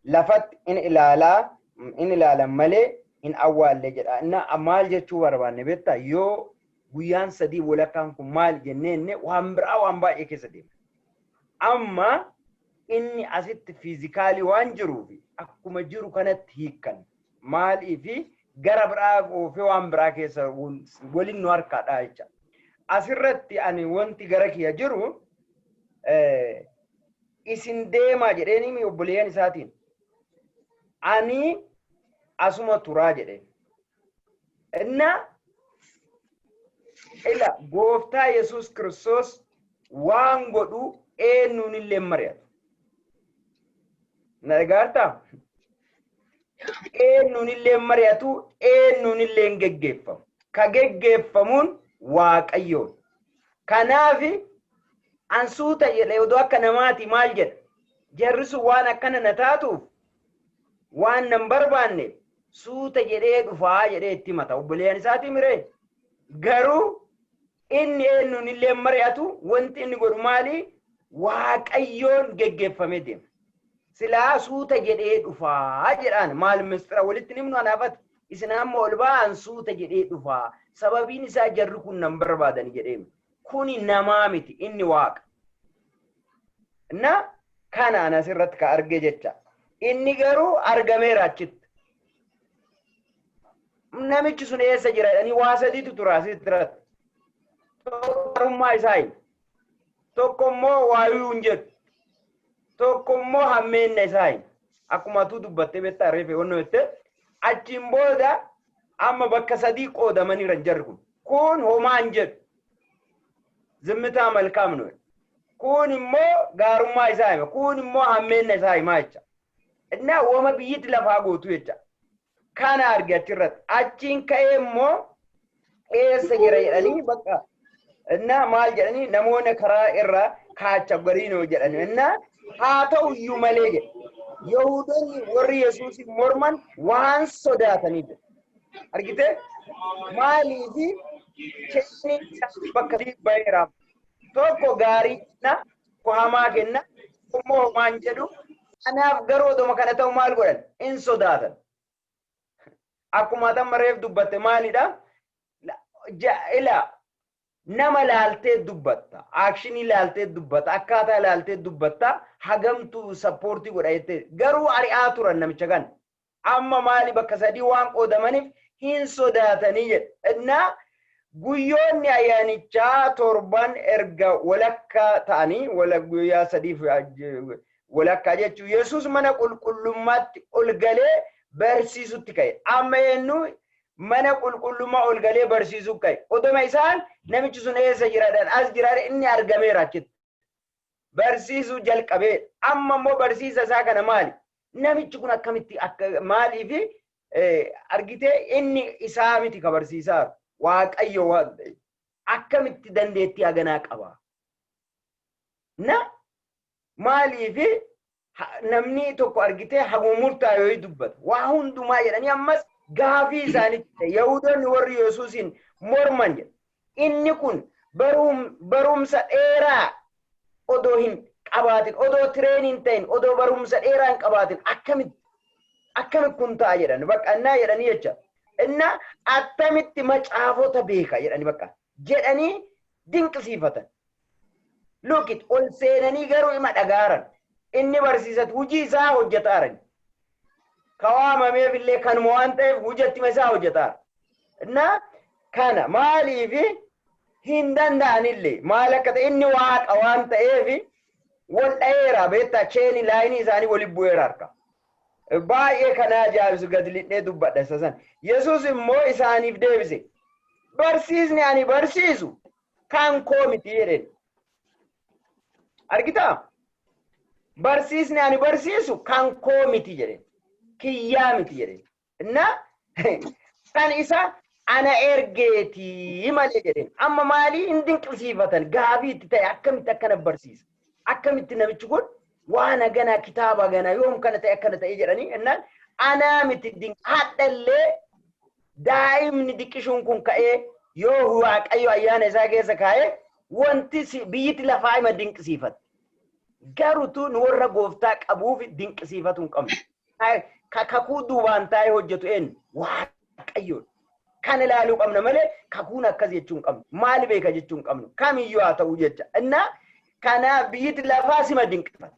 lafatti in ilaalaa in ilaalan malee hin awwaalle jedha. Inna maal jechuu barbaanne beektaa? Yoo guyyaan 3 walakkaan kun maal jenneenne, waan biraa waan baay'ee keessa deema. Amma inni asitti physically waan jiruuf akkuma jiru kanatti hiikkan. Maaliifi gara biraa oofee waan biraa keessa waliin nu harkaadha jecha. Asirratti ani wanti gara kiyya jiru, isin deemaa jedheeni obboleeyyan isaatiin. Ani asuma turaa jedheen. Inna ila gooftaa Yesuus Kiristoos waan godhu eenyuun illee mari'atu. Na dhagaartaa? Eenyuun illee mari'atu, eenyuun illee hin geggeeffamu. Ka geggeeffamuun Waaqayyoon. Kanaaf ansuuta jedhe odoo akka namaati maal jedha? Jarri sun waan akkana na taatuuf waan nan barbaanne suuta jedhee dhufaa jedhee itti himata. Obboleeyyan isaatii miree? Garuu inni eenyuun illee mari'atu, wanti inni godhu maali? Waaqayyoon geggeeffamee deema. Silaa suuta jedhee dhufaa jedhaan, maal mistira walitti nimnu anaafati. Isin amma ol ba'an, suuta jedhee dhufaa. Sababiin isaa jarri kun nan barbaadan jedhee. Kuni namaa miti, inni Waaqa. Na kana ana asirratti ka argee jecha. Inni garuu argameera achitti. Namichi sun eessa jira jedhanii waa sadiitu tura asirratti. Tokko gaarummaa isaa hima. Tokko immoo waayuu hin jedhu. Tokko immoo hammeenna isaa hima. Akkuma atuu dubbattee beektaa reefe onnoo jettee achiin booda amma bakka sadii qoodamaniiran jarri kun. Kun homaa hin jedhu. ዝምታ መልካም ነው. Kun immoo gaarummaa isaa hima. Kun immoo hammeenna isaa himaa jecha. Innaa wama biyyatti lafaa gootu jecha. Kana arge achirratti. Achiin ka'ee immoo eessa jira jedhanii bakka innaa maal jedhanii namoonni karaa irra kaacha gariinoo jedhanii innaa haa ta'u iyyuu malee jedhe. Yahudoonni warri Yesuusin morman waan sodaataniif jedhe. Argitee? Maaliifi keenni bakka baheera. Tokko gaarii kenna, tokko hamaa kenna, tokko immoo homaa hin jedhu. Kanaaf garuu oduma kana ta'u maal godhan? In sodaatan. Akkuma ati reef dubbatte maalidha? Ila nama laaltee dubbatta, action laaltee dubbatta, akkaataa laaltee dubbatta, hagamtu support godha jettee garuu ari'aa turan namicha kana. Amma maali bakka sadii waan qoodamaniif hin sodaatanii jedha. Innaa guyyoonni ayyaanichaa 7 erga walakkaa ta'anii, guyyaa 3f walakkaa jechuun, Yesuus mana qulqullummaatti ol galee barsiisutti ka'e. Amma eenyu mana qulqullummaa ol galee barsiisuu ka'e? Odoma isaan namichi sun eessa jiraadhaan as jiraadha, inni argameera achitti. Barsiisuu jalqabee amma immoo barsiisa isaa kana maali? Namichi kun akkamitti akka maaliifi argitee inni isaa miti ka barsiisaa, Waaqayyo waan ta'eef akkamitti dandeettii haganaa qaba? Na maaliifi namni tokko argitee haguma murtaa'e yoo dubbata waa hundumaa jedhanii ammas gaafii isaanitti Yahudoonni warri Yesuusin morman jedha. Inni kun barumsa dheeraa odoo hin qabaatin, odoo train hin ta'in, odoo barumsa dheeraa hin qabaatin akkamitti akkamitti kun ta'a jedhan bakka innaa jedhanii jecha. Innaa attamitti macaafota beeka jedhanii bakka jedhanii dinqisiifatan. Look it, ol seenanii garuu ima dhagaaran. Inni barsiisatu hojii isaa hojjetaaran. Ka waamameef illee kanuma waan ta'eef hojjettima isaa hojjetaara. Innaa kana maaliif hin danda'anillee maal akka ta'e inni waaqa waan ta'eef wal dha'eera beektaa, chain line isaanii walitti bu'eera harka. Baay'ee kana ajaa'ibsu gadi lixnee dubbadha isa sana. Yesuus immoo isaaniif deebise. "Barsiisni ani barsiisu kan koo miti" jedheen. Argitaa? "Barsiisni ani barsiisu kan koo miti" jedheen. "Kiyyaa miti" jedheen. Inna kan isa ana ergeetii malee jedheen. Amma maalii hin dinqisiifatan, gaafii itti ta'e, akkamitti akkana barsiisa? Akkamitti namichi kun waan haganaa kitaaba haganaa yoom kana ta'e akkana ta'e jedhanii innaan anaa miti, hadhallee daa'imni diqqishuun kun ka'ee yoo Waaqayyo ayyaana isaa keessa kaa'ee wanti biyyiti lafaa ima dinqisiifatti. Garuutu nu warra gooftaa qabuuf dinqisiifatu hin qabnu. Kakuu duubaan taa'ee hojjetu eenyu? Waaqayyoodha. Kan ilaaluu qabna malee kakuun akkas jechuu hin qabnu. Maal beeka jechuu hin qabnu. Kamiyyuu haa ta'u jecha. Innaa kanaaf biyyiti lafaa sima dinqifata.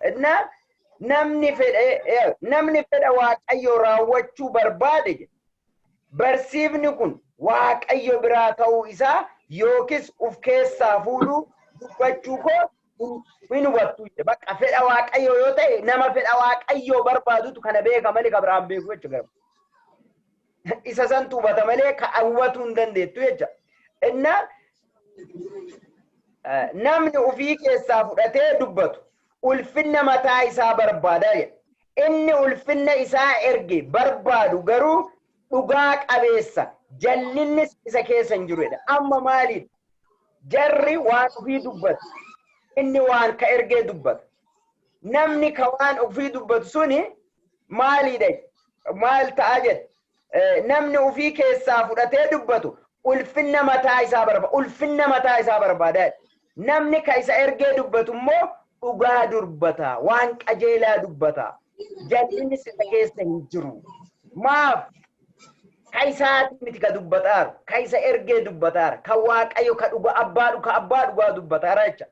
Innaa namni fedha Waaqayyoo raawwachuu barbaade barsiifni kun Waaqayyo biraa ta'uu isaa yookiis uf keessaa fuudhuu dubbachuu koo hin hubattu. Bakka fedha Waaqayyoo yoo ta'e, nama fedha Waaqayyoo barbaadutu kana beeka malee ka biraan beeku jechuudha. Isa santu hubata malee ka hubachuu hin dandeettu jecha. Innaa namni ofii keessaa fudhatee dubbatu ulfinna mataa isaa barbaada jedha. Inni ulfinna isaa erge barbaadu garuu dhugaa qabeessa, jallinnis isa keessa hin jiru jedha. Amma maaliif? Jarri waan ofii dubbatu. Inni waan ka ergee dubbata. Namni ka waan ofii dubbatu suni maaliidha? Maal ta'a jedha? Namni ofii keessaa fudhatee dubbatu ulfinna mataa isaa barbaada. Ulfinna mataa isaa barbaada. Namni ka isa ergee dubbatu immoo dhugaa dubbata. Waan qajeelaa dubbata. Jallinnis isa keessa hin jiru. Maaf? Ka isaati miti ka dubbataaru. Ka isa ergee dubbataara. Ka Waaqayyo ka dhuga abbaa ka abbaa dhugaa dubbataara jecha.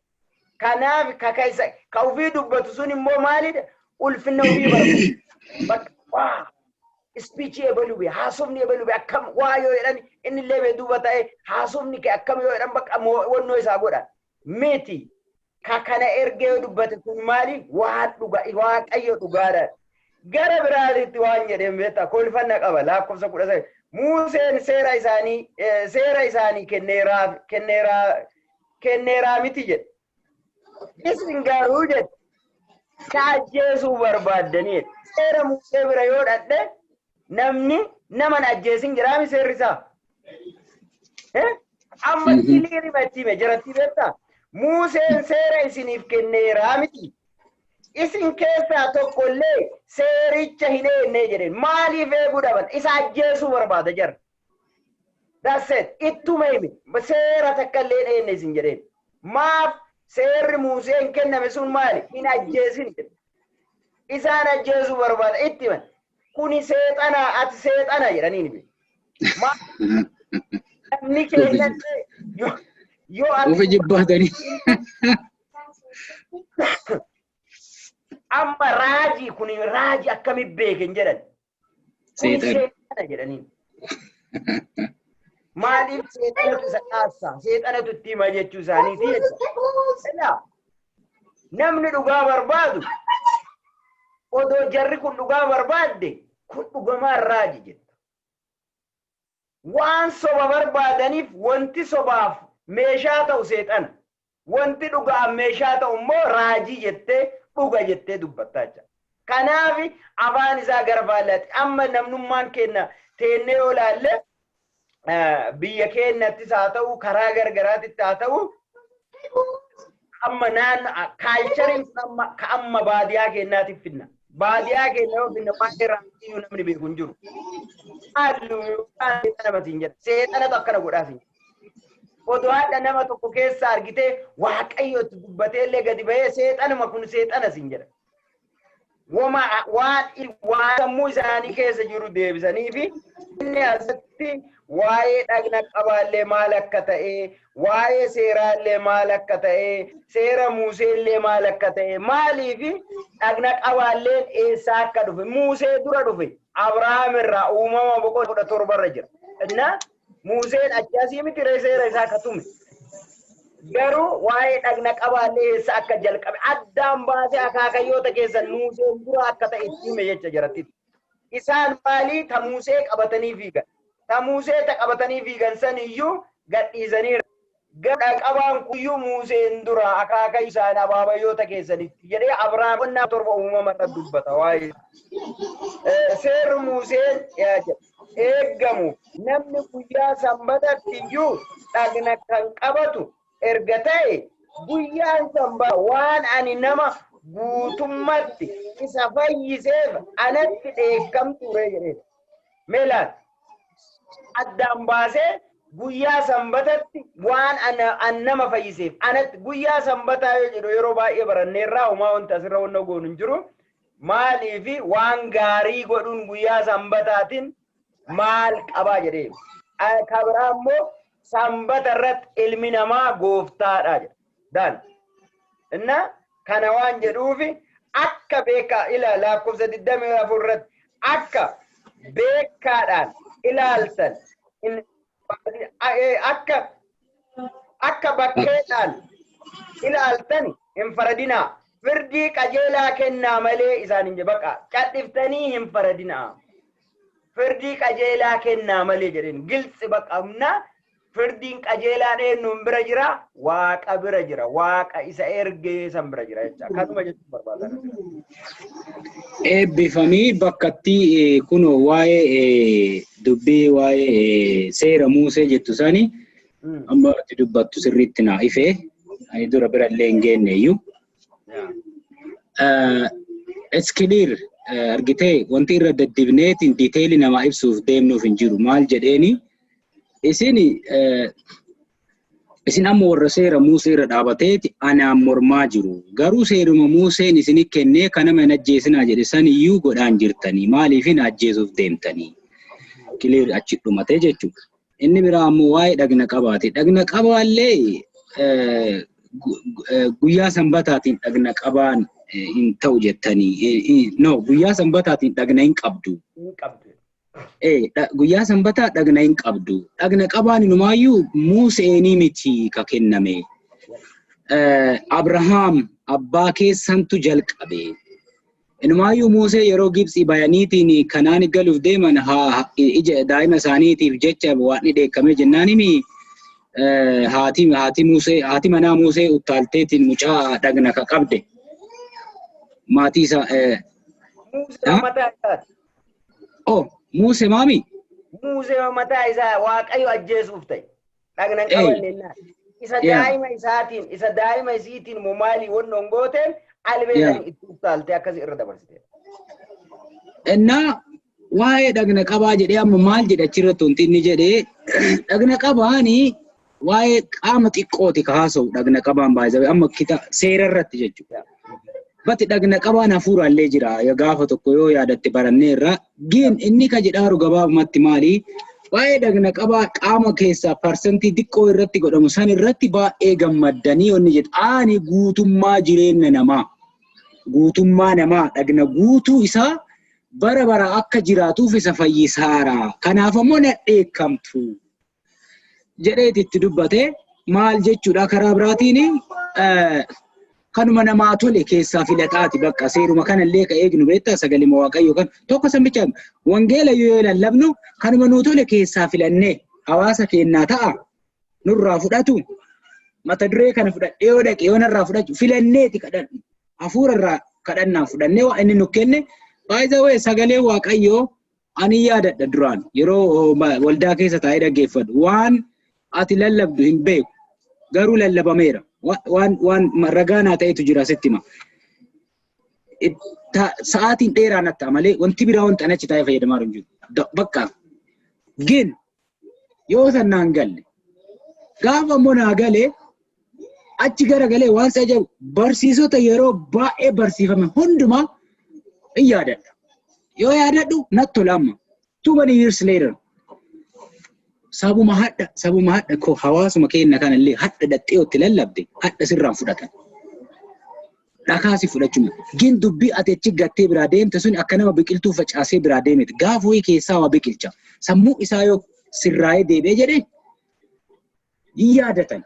Kanaaf ka isa ka ofii dubbatu sun immoo maalidha? Ulfinna ofii barbaada. Bakka waa speech ebaluu, haasofni ebaluu akkam waa yoo jedhan, inni illee bee duuba ta'e haasofni kee akkam yoo jedhan, bakka wannoo isaa godha. Miti, ka kana ergee yoo dubbate kun maali? Waan dhuga Waaqayyo dhugaadha. Gara biraatitti waan jedheen beektaa, kolfanna qaba, lakkoofsa 19. Muuseen seera isaanii kenneeraa miti jedhe. Isin garuu jedhe na ajjeesuu barbaaddanii. Seera Musee bira yoo dhadhe namni nama hin ajjeesin jedhaami seerri isaa. Amma clear himatti hime jaratti beektaa? Museen seera isiniif kenneeraa miti. Isin keessaa tokkollee seericha hin eegne jedheen. Maaliif eeguu dhaban? Isa ajjeesuu barbaada jara. That's it. Ittuma hime. Seera takka illee hin eegne isin jedheen. Maaf seerri Museen kenname sun maali? Hin ajjeesin jedhe. Isaan ajjeesuu barbaada. Itti himan. Kuni seexana, ati seexana jedhaniin. Maaf namni keenya yoo ati Ufi jibbaatanii. Amma raajii kun raajii akkami beeken jedhan. Kuni Seexana. seexana jedhaniin. Maaliif seexanatu isa dhaassa? Seexanatu itti hima jechuu isaaniiti jechuudha. Ilaa, namni dhugaa barbaadu odoo jarri kun dhugaa barbaadde kun dhugamaan raaji jetta. Waan soba barbaadaniif wanti sobaaf meeshaa ta'u seexana. Wanti dhugaaf meeshaa ta'u immoo raajii jettee dhuga jettee dubbattaa jecha. Kanaaf afaan isaa gara faallaatti. Amma namnummaan keenya teennee yoo ilaalle, biyya keenyattis haa ta'u, karaa gargaraatitti haa ta'u, amma naannoo culture iin kun amma ka amma baadiyaa keenyaatiif finna. Baadiyaa keenya yoo finna waa'ee raajii namni beeku hin jiru. Halluu yookaan seexana matiin jedha. Seexanatu akkana godhaa siin jedha. Odoo haadha nama tokko keessa argitee Waaqayyo itti dubbatee illee gadi bahee seexanuma kun seexana siin jedha. Wama waan waan sammuu isaanii keessa jiru deebisanii fi inni asitti waa'ee dhagna qabaallee maal akka ta'e, waa'ee seeraallee maal akka ta'e, seera Museellee maal akka ta'e, maaliif dhagna qabaalleen eessaa akka dhufe, Musee dura dhufe, Abrahaam irraa Uumama boqonnaa 17 irra jira. Inna Museen achi asii miti ree seera isaa akka tume. Garuu waa'ee dhagna qabaallee eessa akka jalqabe addaan baasee akaakayyoota keessan Museen dura akka ta'e itti hime jecha jaratti. Isaan maalii ta Musee qabatanii fiigan. Ta Musee ta qabatanii fiigan san iyyuu gadhiisanii qabaan kuyyuu Museen dura akaakayyuu isaan abaabayyoota keessanitti jedhee Abrahaam boqonnaa 7 Uumama irra dubbata waa'ee. Seerri Museen eeggamu namni guyyaa sanbatatti iyyuu dhagna kan qabatu erga ta'e guyyaan sanbata waan ani nama guutummatti isa fayyiseef anatti dheekkamtu ree jedhee. Meelaan addaan baasee guyyaa sanbatatti waan an nama fayyiseef anatti guyyaa sanbataa yoo jedhu yeroo baay'ee baranneerraa homaa wanti asirra wanna goonu hin jiru. Maaliifi waan gaarii godhuun guyyaa sanbataatiin maal qabaa jedhee. Kabiraa immoo sanbata irratti ilmi namaa gooftaadha jedha. Daan. Inna kana waan jedhuufi akka beekaa ila lakkoofsa 24 irratti akka beekaadhaan ilaaltan akka bakkeedhaan ilaaltan hin faradinaa. Firdii qajeelaa kennaa malee isaan hin baqa. Cadhiftanii hin faradinaa. Firdii qajeelaa kennaa malee jedheen gilxi baqamna. Firdiin qajeelaan eenyuun bira jira? Waaqa bira jira. Waaqa isa ergee san bira jira jecha. Kanuma jechuun barbaadan. Eebbifamii bakkatti kunoo waa'ee dubbii waa'ee seera Musee jettu sani amma ati dubbattu sirriitti naa ifee ani dura bira illee hin geenne iyyuu. It's clear, argitee wanti irra daddibneetiin detailii namaa ibsuuf deemnuuf hin jiru. Maal jedheeni isin amma warra seera Musee irra dhaabateeti anaan mormaa jiru. Garuu seeruma Museen isini kennee kan nama hin ajjeesinaa jedhe san iyyuu godhaan jirtanii maaliif hin ajjeesuuf deemtanii? Clear achi dhumatee jechuudha. Inni biraa ammoo waa'ee dhagna qabaati. Dhagna qabaallee guyyaa sanbataatiin dhagna qabaan hin ta'u jettanii. No, guyyaa sanbataatiin dhagna hin qabdu. Hin qabdu. Guyyaa sanbataa dhagna hin qabdu. Dhagna qabaan inumaayyuu Museenii miti ka kenname. Abrahaam abbaa keessantu jalqabe. Inumaayyuu Musee yeroo Gibxii bayaniitiin Kanaan galuuf deeman haa ija daa'ima isaaniitiif jecha waan dheekkamee jennaanimi haati Musee haati manaa Musee uttaalteetiin mucaa dhagna ka qabde. Maatii isaa Musee mataa isaati. Oh, Musee maami? Musee mataa isaa Waaqayyo ajjeesuuf ta'e. Dhagna hin qabanne naan. Isa daa'ima isaatiin isa daa'ima isiitiin moo maalii wannoon gooteen albeedhaan itti uttaaltee akkasii irra dabarsite. Innaa waa'ee dhagna qabaa jedhee amma maal jedha achirratti wanti inni jedhee dhagna qabaani waa'ee qaama xiqqooti ka haasa'u dhagna qabaan baay'ee amma kita seera irratti jechuudha. Bati dhagna qabaan hafuuraallee jira gaafa tokko yoo yaadatte baranneerra gin inni ka jedhaaru gabaabumatti maali waa'ee dhagna qabaa qaama keessaa parsantii xiqqoo irratti godhamu san irratti baay'ee gammaddanii wanni jedhu ani guutummaa jireenya namaa guutummaa namaa dhagna guutuu isaa bara bara akka jiraatuuf isa fayyisaara. Kanaaf ammoo na dheekkamtu jedheeti itti dubbate. Maal jechuudha karaa biraatiin kanuma namaa tole keessaa filataati bakka seeruma kanallee ka eegnu beektaa sagalima Waaqayyoo kan tokko sambicha wangeela yoo lallabnu kanuma nuu tole keessaa filannee hawaasa keenyaa ta'a nurraa fudhatu mata duree kana fudhadhee yoo dhaqe yoo narraa fudhachu filanneeti kadhannu hafuura irraa kadhannaan fudhannee waan inni nu kenne. By the way, sagalee Waaqayyoo ani yaadadha duraan yeroo waldaa keessa taa'ee dhaggeeffadhu waan ati lallabdu hin beeku garuu lallabameera waan ragaa naa ta'etu jira sitti hima. Sa'aatiin dheeraa natti ta'a malee wanti biraa wanti ani achi taa'ee fayyadamaa jiru hin jiru. Bakka gin yoo sannaan galle Gaafa immoo naa galee achi garagalee waan isa ajaa'ibu barsiisota yeroo baay'ee barsiifame hundumaa hin yaadadha. Yoo yaadadhu natti tola amma. Too many years later. Sabuma hadha ko hawaasuma keenya kanallee hadha dhaxxee itti lallabde hadha sirraan fudhatan. Dhakaasi fudhachuu gin dubbii ati achi gattee biraa deemte sun akka nama biqiltuu facaasee biraa deemete gaafa wayii keessaa waa biqilcha. Sammuu isaa yoo sirraa'ee deebi'ee jedhee hin yaadatan.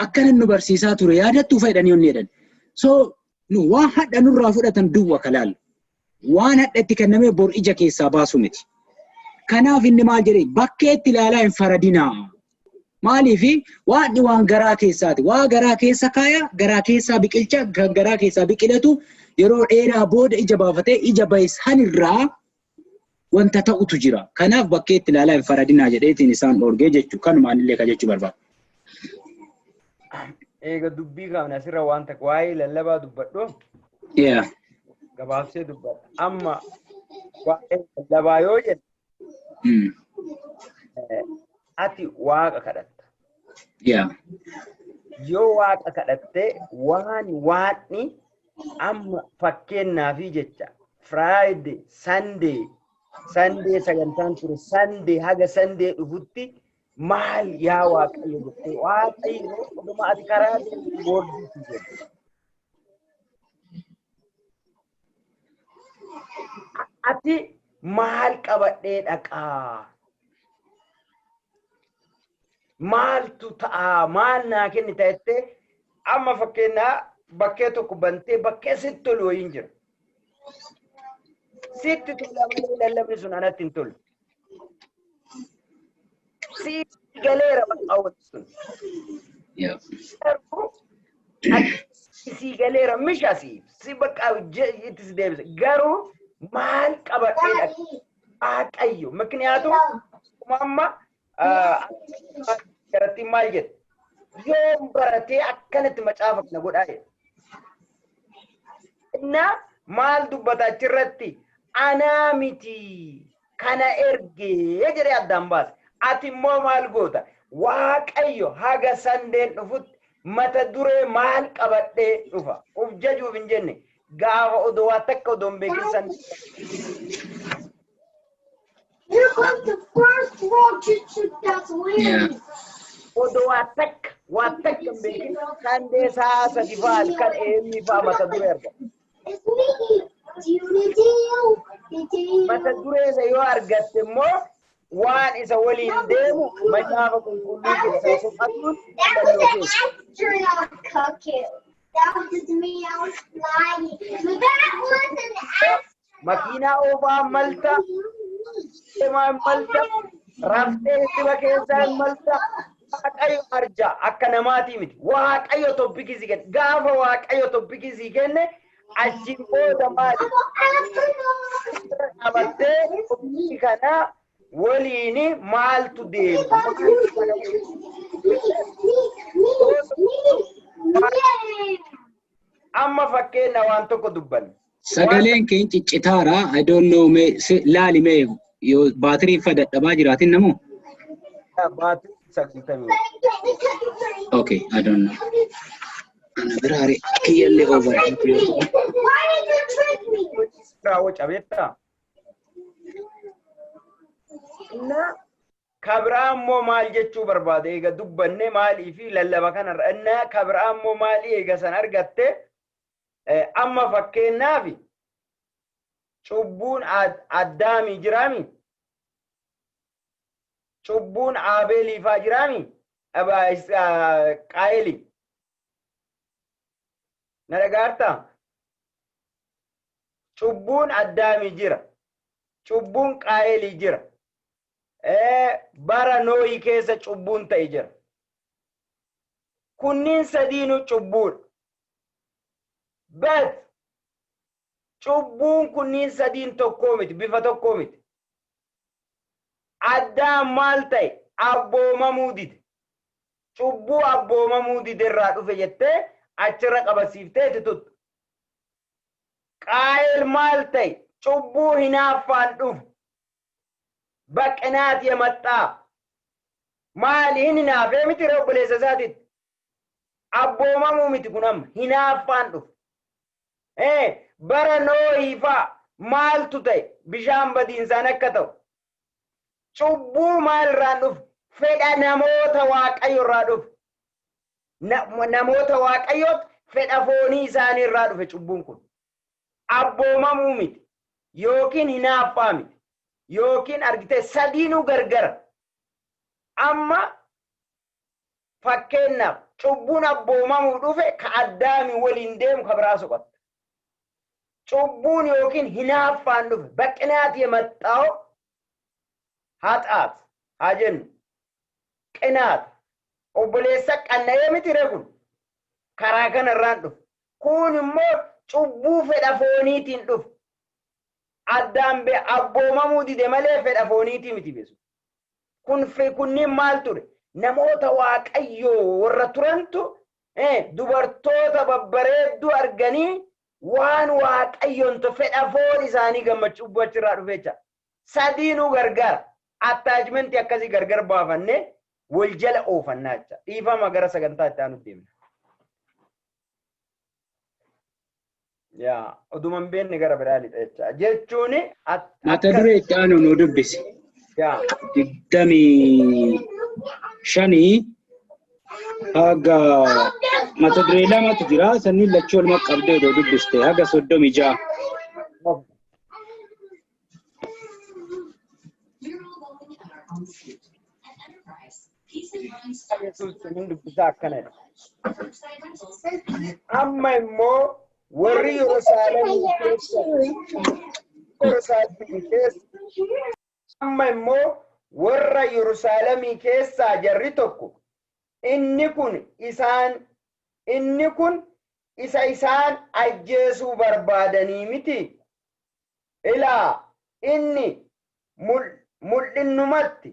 Akkana nu barsiisaa ture yaadattuu fayyadanii onni jedhan. So nu waan hadha nurraa fudhatan duwwa kalaalu. Waan hadha itti kennamee bor ija keessaa baasu miti. Kanaaf inni maal jedhee bakkeetti ilaalaa hin faradinaa. Maaliifi waan waan garaa keessaati. Waa garaa keessa kaaya, garaa keessaa biqilcha, kan garaa keessaa biqilatu yeroo dheeraa booda ija baafatee ija bahe sanirraa wanta ta'utu jira. Kanaaf bakkeetti ilaalaa hin faradinaa jedheetiin isaan dhoorgee jechuu kanumaan illee ka jechuu barbaada. Eega dubbii kaafne asirra waan takka waa'ee lallabaa dubbadhu gabaabsee dubbadha. Amma waa'ee lallabaa yoo jennu ati Waaqa kadhatta. Yoo Waaqa kadhattee waan Waaqni amma fakkeenyaafi jecha Friday, Sunday, Sunday sagantaan ture, Sunday haga Sunday dhufutti maal yaa Waaqayyo jettee Waaqayyo dhuguma ati karaa deemtu boordiitti jedhu. Ati maal qabadhee dhaqaa? Maaltu ta'aa? Maal naa kennita jettee amma fakkeenyaa bakkee tokko bantee bakkee sitti tolu wayiin jira. Sitti tola malee lallabni sun anatti hin tolu. Siif galeera bakka wanti sun. Garuu ati sii galeera misha siif si bakka itti si deebisa. Garuu maal qabadhee dhaqa? Waaqayyo. Mikniyaatum amma garatti maal jedhe? Yoom baratee akkanatti macaafa kana godhaa jedhe. Innaa maal dubbata achirratti? Anaa miti kana ergee jedhee addaan baase. Ati immoo maal goota? Waaqayyo haga Sundayn dhufutti mata duree maal qabadhee dhufa? Uf jajuuf hin jenne gaafa odoo waa takka odoo hin beekin Sunday. Here comes the first world teacher that's winning. Odoo waa takka hin beekin Sunday sa'a 3 fa'aa halkan eenyu fa'aa mata duree argata. It's me. Do Mata duree isa yoo argatte immoo waan isa waliin deemu macaafa qulqulluu keessaa soqatuun That was filannoo an keessa. astronaut cookie. That was me. I was flying. But that was an astronaut. Makiinaa oofaa malta, deemaa hin malta, raftee hirriba keessaa hin malta. Waaqayyo arja akka namaatii miti. Waaqayyo topic sii kenne. Gaafa Waaqayyo topic sii kenne achiin booda maali? Astronaut. Qabattee topic kana waliin maaltu deema? Me, me, me, me. Yeah. Amma fakkeenya waan tokko dubbanne. Sagaleen keenya ciccitaara. I don't know mee laali mee yoo baatiriin fa dadhabaa jiraatin namoo? Baatirii 90. Okay, I don't know. Ana biraare kiyyallee over. Why did you trick me? Raawwa beektaa? Innaa kabraa immoo maal jechuu barbaade eega dubbanne maalii fi lallaba kanarra innaa kabraa immoo maalii eega san argatte amma fakkeenyaaf cubbuun Addaamii jiraami? Cubbuun Aabeelii faa jiraami? Qaayeli. Na dhagaartaa? Cubbuun Addaamii jira. Cubbuun Qaayelii jira. Bara Nooyi keessa cubbuun ta'e jira. Kunniin sadiinuu cubbuudha. But cubbuun kunniin sadiin tokkoo miti, bifa tokkoo miti. Addaam maal ta'e? Abboomamuu dide. Cubbuu abboomamuu dide irraa dhufe jettee achirra qabasiiftee itti tuttu. Qaayel maal ta'e? Cubbuu hinaaffaan dhufe. በቅናት የመጣ Maali hin hinaafee miti ree obboleessa isaatiitti? Abboomamuu miti kun amma hinaaffaan dhufe. Bara Noohii fa'a maaltu ta'e bishaan badiinsaan akka ta'u? Cubbuu maalirraan dhufe? Fedha namoota Waaqayyo irraa dhufe. Namoota Waaqayyootti fedha foonii isaanii irraa dhufe cubbuun kun. Abboomamuu miti yookiin hinaaffaa miti yookiin argitee sadiinuu gargara. Amma fakkeenyaaf cubbuun abboomamuu dhufe ka Addaami waliin deemu ka biraa soqotta. Cubbuun yookiin hinaaffaan dhufe በቅናት የመጣው ኃጢአት haa jennu ቅናት obboleessa qanna'ee miti ree kun karaa kanarraan dhufe. Kun immoo cubbuu fedha fooniitiin dhufe. Addaan abboomamuu dide malee fedha fooniitii miti beesu. Kun kunniin maal ture? Namoota Waaqayyoo warra turantu dubartoota babbareedduu arganii waan Waaqayyoon fedha foon isaanii gammachuu achirraa dhufe jecha. Sadiinuu gargaara. Attachmentii akkasii gargar baafannee wal jala oofannaa jecha. Dhiifama, gara sagantaa itti aanutti deemna. Yaa, oduma hin beekne gara biraa lixa jecha. Jechuun Mata duree itti aanu nu dubbisi. Yaa. 25 haga mata duree lamatu jira. Sanniin lachuu waluma qabdee odoo dubbiste haga 36. We're all going at our own speed. At Enterprise, peace of mind starts Yesuus with hin dubbisaa akkanadha. curbside rentals. Amma immoo warri Yerusaalemii keessa amma immoo warra Yerusaalemii keessaa jarri tokko inni kun isa isaan ajjeesuu barbaadanii miti. Ilaa, inni mul'innumatti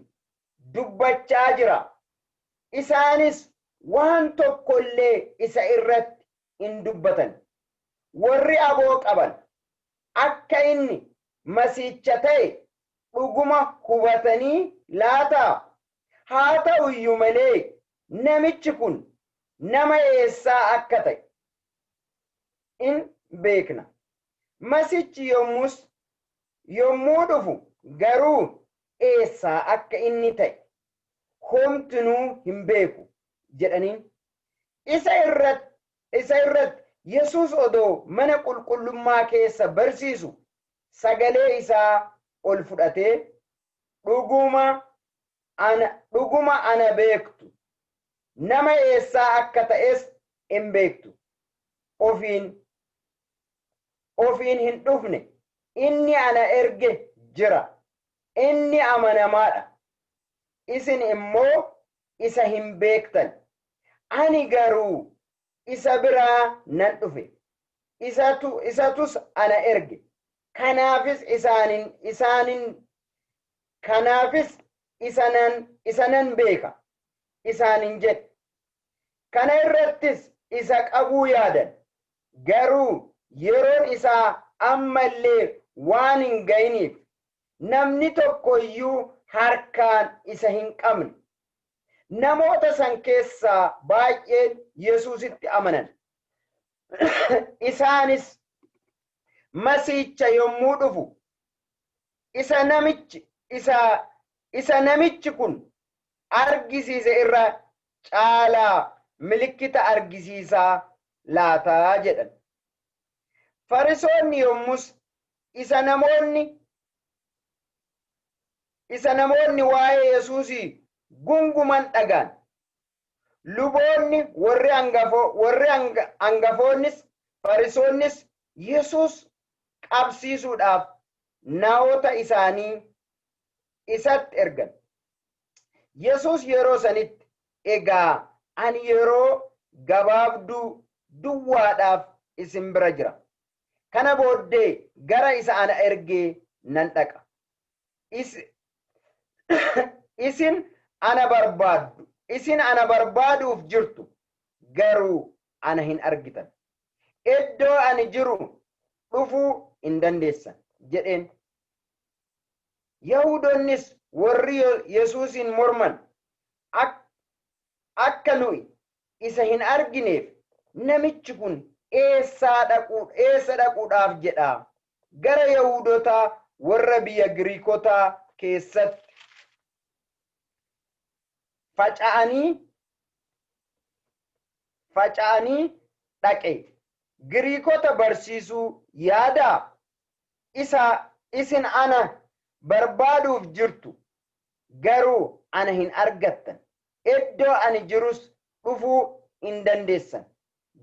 dubbachaa jira. Isaanis waan tokko illee isa irratti hin dubbatan. Warri aboo qaban akka inni masiicha ta'e dhuguma hubatanii laataa? Haa ta'u iyyuu malee namichi kun nama eessaa akka ta'e in beekna. Masichi yommuu dhufu garuu eessaa akka inni ta'e homtinuu hin beeku jedhaniin. Isa irratti Yesuus odoo mana qulqullummaa keessa barsiisu sagalee isaa ol fudhatee, "Dhuguma ana beektu, nama eessaa akka ta'es hin beektu. Ofiin hin dhufne, inni ana erge jira. Inni amanamaadha. Isin immoo isa hin beektan. Ani garuu isa biraa nan dhufe. Isatus ana erge. Kanaafis isa nan beeka," isaanin jedhe. Kana irrattis isa qabuu yaadan. Garuu yeroon isaa ammallee waan hin ga'iniif namni tokko iyyuu harkaan isa hin qabne. Namoota san keessaa baay'een Yesuusitti amanan. Isaanis Masiicha yommuu dhufu isa namichi kun argisiise irra caalaa milikkita argisiisaa laataa jedhan. Farisoonni yommus isa namoonni waa'ee Yesuusii gunguman dhagaan. Luboonni warri hangafoonnis Farisoonnis Yesuus qabsiisuudhaaf naa'ota isaanii isatti ergan. Yesuus yeroo sanitti, "Egaa ani yeroo gabaabduu duwwaadhaaf isin bira jira. Kana booddee gara isa ana ergee nan dhaqa. Isin ana barbaaddu. Isin ana barbaaduuf jirtu, garuu ana hin argitan. Iddoo ani jiru dhufuu hin dandeessan," jedheen. Yahudoonnis warri Yesuusin morman Akka nuyi isa hin argineef namichi kun eessa dhaquudhaaf jedha? Gara Yahudotaa warra biyya Giriikotaa keessatti faca'anii dhaqe. Giriikota barsiisuu yaadaa? Isa isin ana barbaaduuf jirtu, garuu ana hin argattan. Iddoo ani jirus dhufuu hin dandeessan.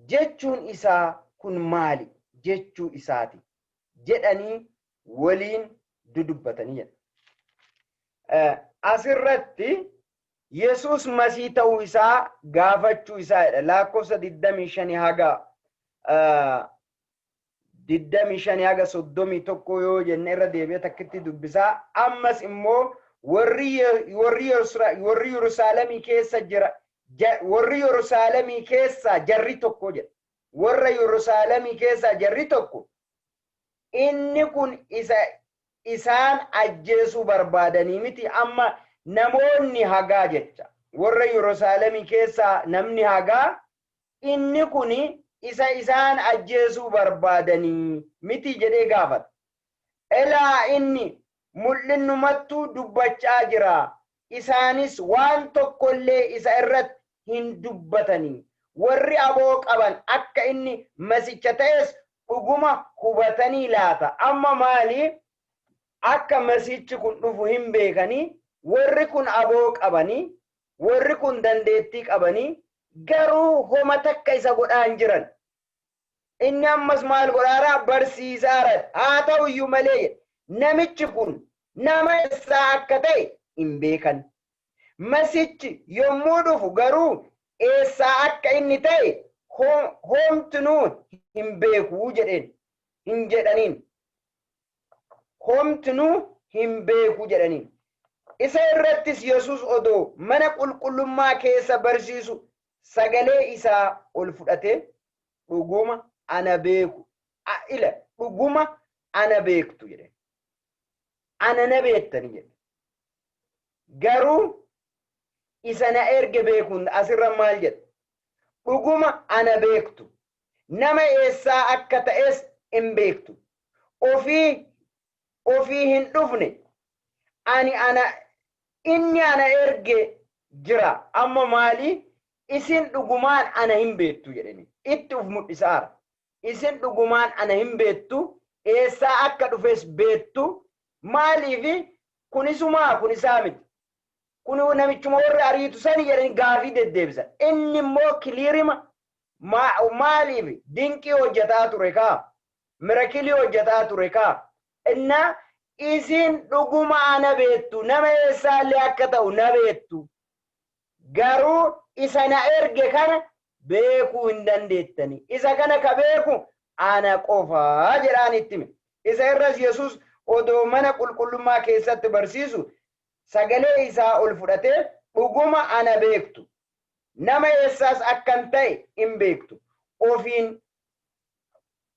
Jechuun isaa kun maali jechuu isaati jedhanii waliin dudubbatanii jedha. Asirratti Yesuus Masii ta'uu isaa gaafachuu isaa jedha. Lakkoofsa 25 haga 25 haga 31 yoo jenne irra deebi'ee takkitti dubbisaa. Ammas immoo warri Yerusaalemii keessa jira, warri Yerusaalemii keessaa jarri tokko jedha. Warra Yerusaalemii keessaa jarri tokko inni kun isa isaan ajjeesuu barbaadanii miti. Amma namoonni hagaa jecha warra Yerusaalemii keessaa namni hagaa inni kun isa isaan ajjeesuu barbaadanii miti jedhee gaafata. Elaa inni mul'innumattuu dubbachaa jira. Isaanis waan tokkollee isa irratti hin dubbatanii. Warri aboo qaban akka inni masicha ta'es dhuguma hubatanii laata. Amma maali? Akka masichi kun dhufu hin beekanii, warri kun aboo qabanii, warri kun dandeettii qabanii, garuu homa takka isa godhaa hin jiran. Inni ammas maal godhaaraa? Barsiisaara. Haa ta'u iyyuu malee namichi kun nama eessaa akka ta'e hin beekan. Masichi yommuu dhufu garuu eessaa akka inni ta'e homtinuu hin beekuu jedheen hin jedhaniin. Homtinuu hin beekuu jedhaniin. Isa irrattis Yesuus odoo mana qulqullummaa keessa barsiisu sagalee isaa ol fudhatee dhuguma ana beeku. Ila dhuguma ana beektu jedhe. Ana na beektani jedhe. Garuu isa na erge beekuun asirra maal jedhe? Dhuguma ana beektu. Nama eessaa akka ta'es hin beektu. Ofii hin dhufne. Ani ana inni ana erge jira. Amma maali? Isin dhugumaan ana hin beektu jedhani. Itti uf mul'isaara. Isin dhugumaan ana hin beektu. Eessaa akka dhufes beektu. Maaliifi kunisumaa kunisaa miti. Kun namichuma warri ariitu sani jedhani gaafii deddeebisan. Inni immoo kiliirima maaliif dinqii hojjetaa ture kaa? Mirakilii hojjetaa ture kaa? Innaa isin dhuguma ana beektu, nama eessaallee akka ta'u na beektu. Garuu isa na erge kana beekuu hin dandeettani. Isa kana ka beeku ana qofaa jedhaan itti hime. Isa irras Yesuus odoo mana qulqullummaa keessatti barsiisu sagalee isaa ol fudhatee dhuguma ana beektu. Nama eessaas akkan ta'e hin beektu.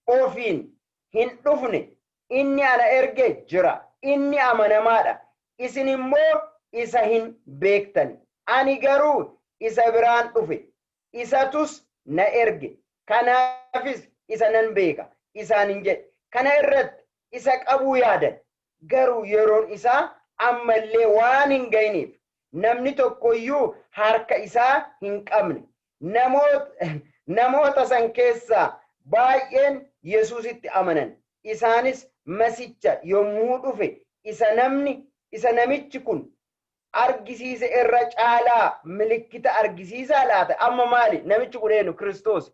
Ofiin hin dhufne. Inni ana erge jira. Inni amanamaadha. Isin immoo isa hin beektan. Ani garuu isa biraan dhufe. Isatus na erge. Kanaafis isa nan beeka. Isaan hin jedhe. Kana irratti isa qabuu yaadan. Garuu yeroon isaa ammallee waan hin ga'iniif namni tokkoyyuu harka isaa hin qabne. Namoota san keessaa baay'een Yesuusitti amanan. Isaanis masicha yommuu dhufe isa namichi kun argisiise irra caalaa milikkita argisiisaa laata? Amma maali? Namichi kun eenyu? Kiristoos.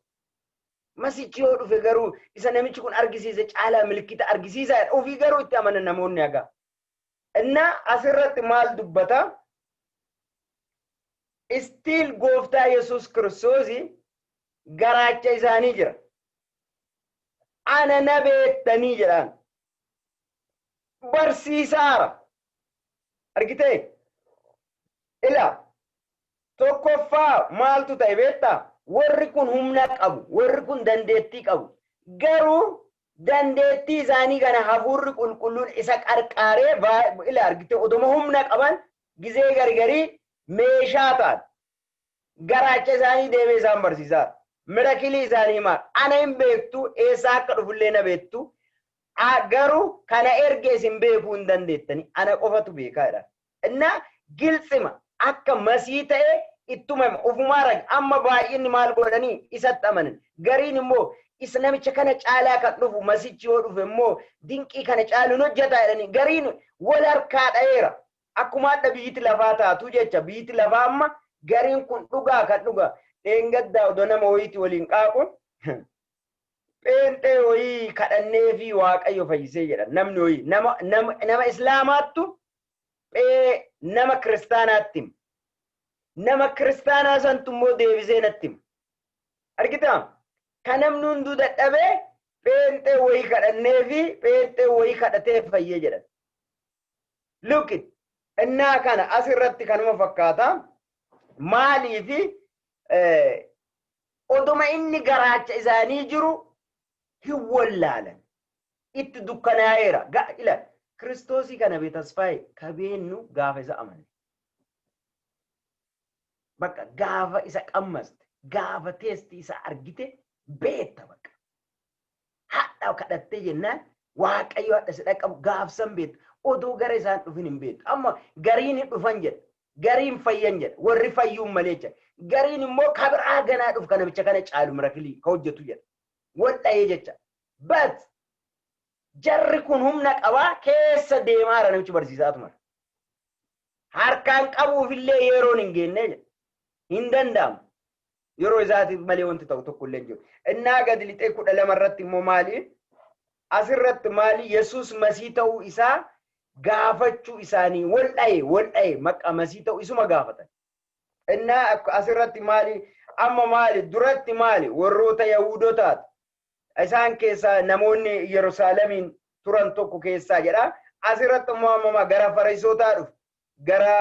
Masichi yoo dhufe garuu isa namichi kun argisiise caalaa milikkita argisiisaa ofii garuu itti amanan namoonni hagaa. Innaa asirratti maal dubbata? Istiil gooftaa Yesuus Kiristoos garaacha isaanii jira. Ana na beektanii jedhaan. Barsiisaara. Argitee? Ila tokkoffaa maaltu ta'e beektaa? Warri kun humna qabu, warri kun dandeettii qabu. Garuu dandeettii isaanii kana hafuurri qulqulluun isa qarqaaree ila argitee odoma humna qaban gizee gargarii meeshaa ta'an. Garaacha isaanii deemee isaan barsiisaa. Mirakilii isaanii himaa. Ana hin beektu, eessaa akka dhufullee na beektu. Garuu kana erga isin beekuu hin dandeettani. Ana qofatu beekaa jedha. Innaa gilxima akka masii ta'e ittuma hima. Ofumaa raga. Amma baay'inni maal godhanii isatti amanan. Gariin immoo isa namicha kana caalaa kan dhufu masichi yoo dhufe immoo dinqii kana caaluun hojjetaa jedhanii gariin wal harkaa dha'eera. Akkuma adda biyyiti lafaa taatu jecha biyyiti lafaa amma gariin kun dhugaa kan dhugaa. Dheengaddaa odoo nama wayiiti waliin qaaqu pheenxee wayii kadhannee fi Waaqayyo fayyisee jedha namni wayii nama islaamaattu nama kiristaanaatti hima. Nama kiristaanaa santu immoo deebisee natti hima. Argitaa? Kan namni hunduu dadhabee pheenxee wayii kadhannee fi pheenxee wayii kadhatee fayyee jedhan. Look it. Innaa kana asirratti kanuma fakkaata. Maaliifi oduma inni garaacha isaanii jiru hin wallaalan. Itti dukkanaa'eera. Ila Kiristoosii kana beetasfaaye kabeennu gaafa isa amanne. Bakka gaafa isa qammaste, gaafa teesti isa argite beetta bakka. Hadhaa kadhattee jennaan Waaqayyo hadha si dhaqqabu gaafsan beetta. Odoo gara isaan dhufin hin beektu. Amma gariin hin dhufan jedha. Gariin fayyan jedha. Warri fayyuun malee jedha. Gariin immoo kabiraa ganaa dhufu kana namicha kana caalu mirakilii ka hojjetu jedha. Wal dhahee jecha. But jarri kun humna qabaa keessa deemaara namichi barsiisaa tumara. Harkaan qabuufillee yeroon hin geenne jedha. Hin danda'amu. Yeroo isaatiif malee wanti ta'u tokko illee hin jiru. Innaa gadi lixee 12 irratti immoo maali? Asirratti maali? Yesuus masii ta'uu isaa gaafachuu isaanii wal dha'e maqaa masii ta'uu isuma gaafatan. Innaa asirratti maali? Amma maali? Duratti maali? Warroota Yahuudotaati. Isaan keessaa namoonni Yerusaalemiin turan tokko keessaa jedha. Asirratti immoo amma gara Farisootaa dhufu. Gara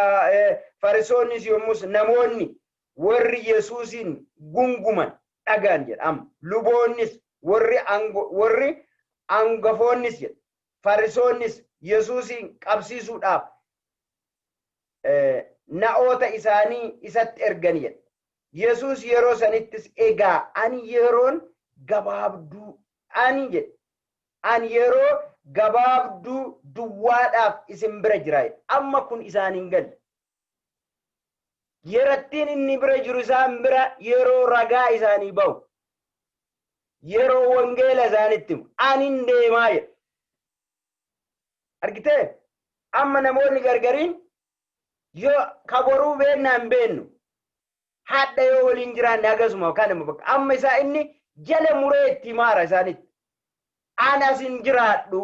Farisoonnis yommus namoonni warri Yesuusiin gunguman dhagaan jedha. Amma luboonnis warri angafoonnis jedha. Farisoonnis Yesuusiin qabsiisuudhaaf na'oota isaanii isatti ergan jedha. Yesuus yeroo sanittis egaa ani yeroon gabaabduu ani jedhe. Ani yeroo gabaabduu duwwaadhaaf isin bira jira jedhe. Amma kun isaan hin galle. Yerattiin inni bira jiru isaan bira yeroo ragaa isaanii ba'u. Yeroo wangeela isaanitti himu. Ani hin deemaa jedhe. Argitee? Amma namoonni gargariin yoo kaboruu beennaa hin beennu. Hadha yoo waliin jiraanne akkasuma kanuma bakka. Amma isaa inni jala muree itti himaara isaanitti. Ani as hin jiraadhu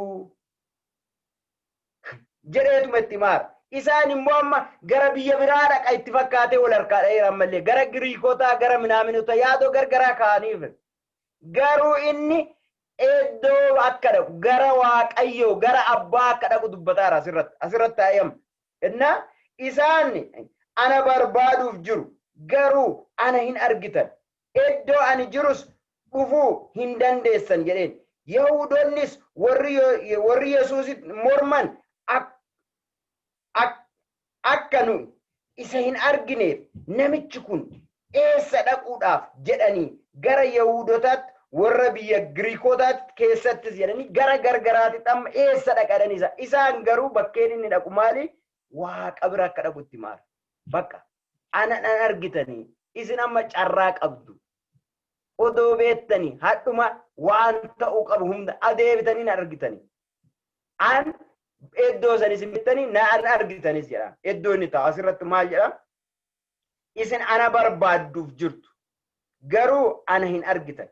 jedheetuma itti himaara. Isaan immoo amma gara biyya biraa dhaqa itti fakkaatee wal harkaa dha'eera ammallee gara Giriikotaa gara minaaminotaa yaadoo gargaraa kaa'aniif. Garuu inni iddoo akka dhaqu gara Waaqayyoo gara Abbaa akka dhaqu dubbataara asirratti. Asirratti taa'ee. Innaa isaan ana barbaaduuf jiru garuu ana hin argitan. Iddoo ani jirus dhufuu hin dandeessan jedheen. Yahudoonnis warri Yesuusitti morman akka nu isa hin argineef namichi kun eessa dhaquudhaaf jedhanii gara Yahudotaatti warra biyya Giriikotaatti keessattis jedhanii gara gargaraatti amma eessa dhaqadhan isa. Isaan garuu bakkeen inni dhaqu maali? Waaqa bira akka dhaqu itti maala. Bakka ana nan argitanii isin amma carraa qabdu. Odoo beektanii hadhuma waan ta'uu qabu hunda adeebitanii na argitanii. An iddoo sanis beektanii na argitanis jedha. Iddoo inni taa'u asirratti maal jedha? Isin ana barbaadduuf jirtu. Garuu ana hin argitan.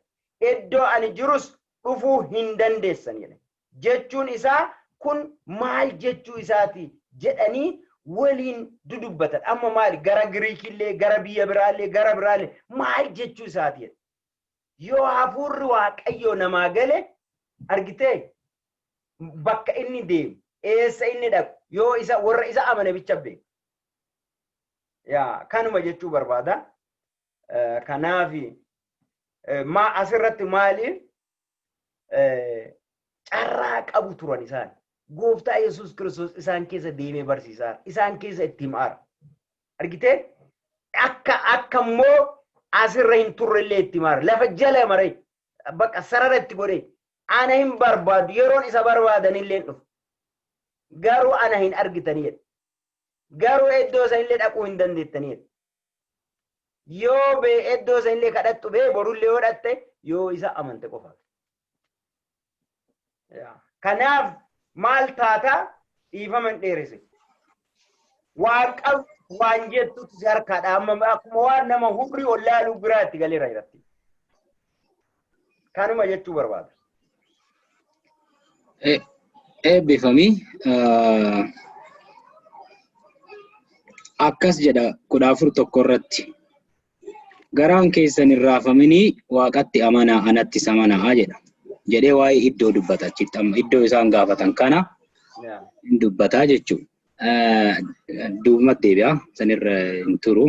Iddoo ani jirus dhufuu hin dandeessan jedhe. Jechuun isaa kun maal jechuu isaati jedhanii waliin dudubbatan. Amma maali? Gara Giriikillee, gara biyya biraallee, gara biraallee maal jechuu isaati jedhe. Yoo hafuurri Waaqayyoo namaa gale argitee bakka inni deemu, eessa inni dhaqu, yoo isa warra isa amane bicha beeku. Yaa kanuma jechuu barbaada. Kanaaf ma asirratti maali carraa qabu turan isaan. Gooftaa Yesuus Kiristoos isaan keessa deemee barsiisaa, isaan keessa itti himaara. Argitee? Akka immoo asirra hin turrellee itti mara. Lafa jala maree bakka sarara itti godhee ana hin barbaadu, yeroon isa barbaadanillee hin dhufu. Garuu ana hin argitanii jedhe. Garuu iddoo sanillee dhaquu hin dandeettanii jedhe. Yoo bee iddoo sanillee kadhattu bee borullee yoo dhatte yoo isa amante qofa. Kanaaf maal taata, dhiifama hin dheeresse. Waaqa waan jettutu si harkaadha. Amma akkuma waan nama hurrii ol laaluu biraatti galeera irratti. Kanuma jechuu barbaada. Eebbifamii, akkas jedha 14:1 irratti. "Garaan keessan hin raafaminii, waaqatti amanaa, anattis amanaa" jedha. Jedhee waa'ee iddoo dubbata achitti, amma iddoo isaan gaafatan kana hin dubbataa jechuudha. Duubumatti deebi'a, sanirra hin turu.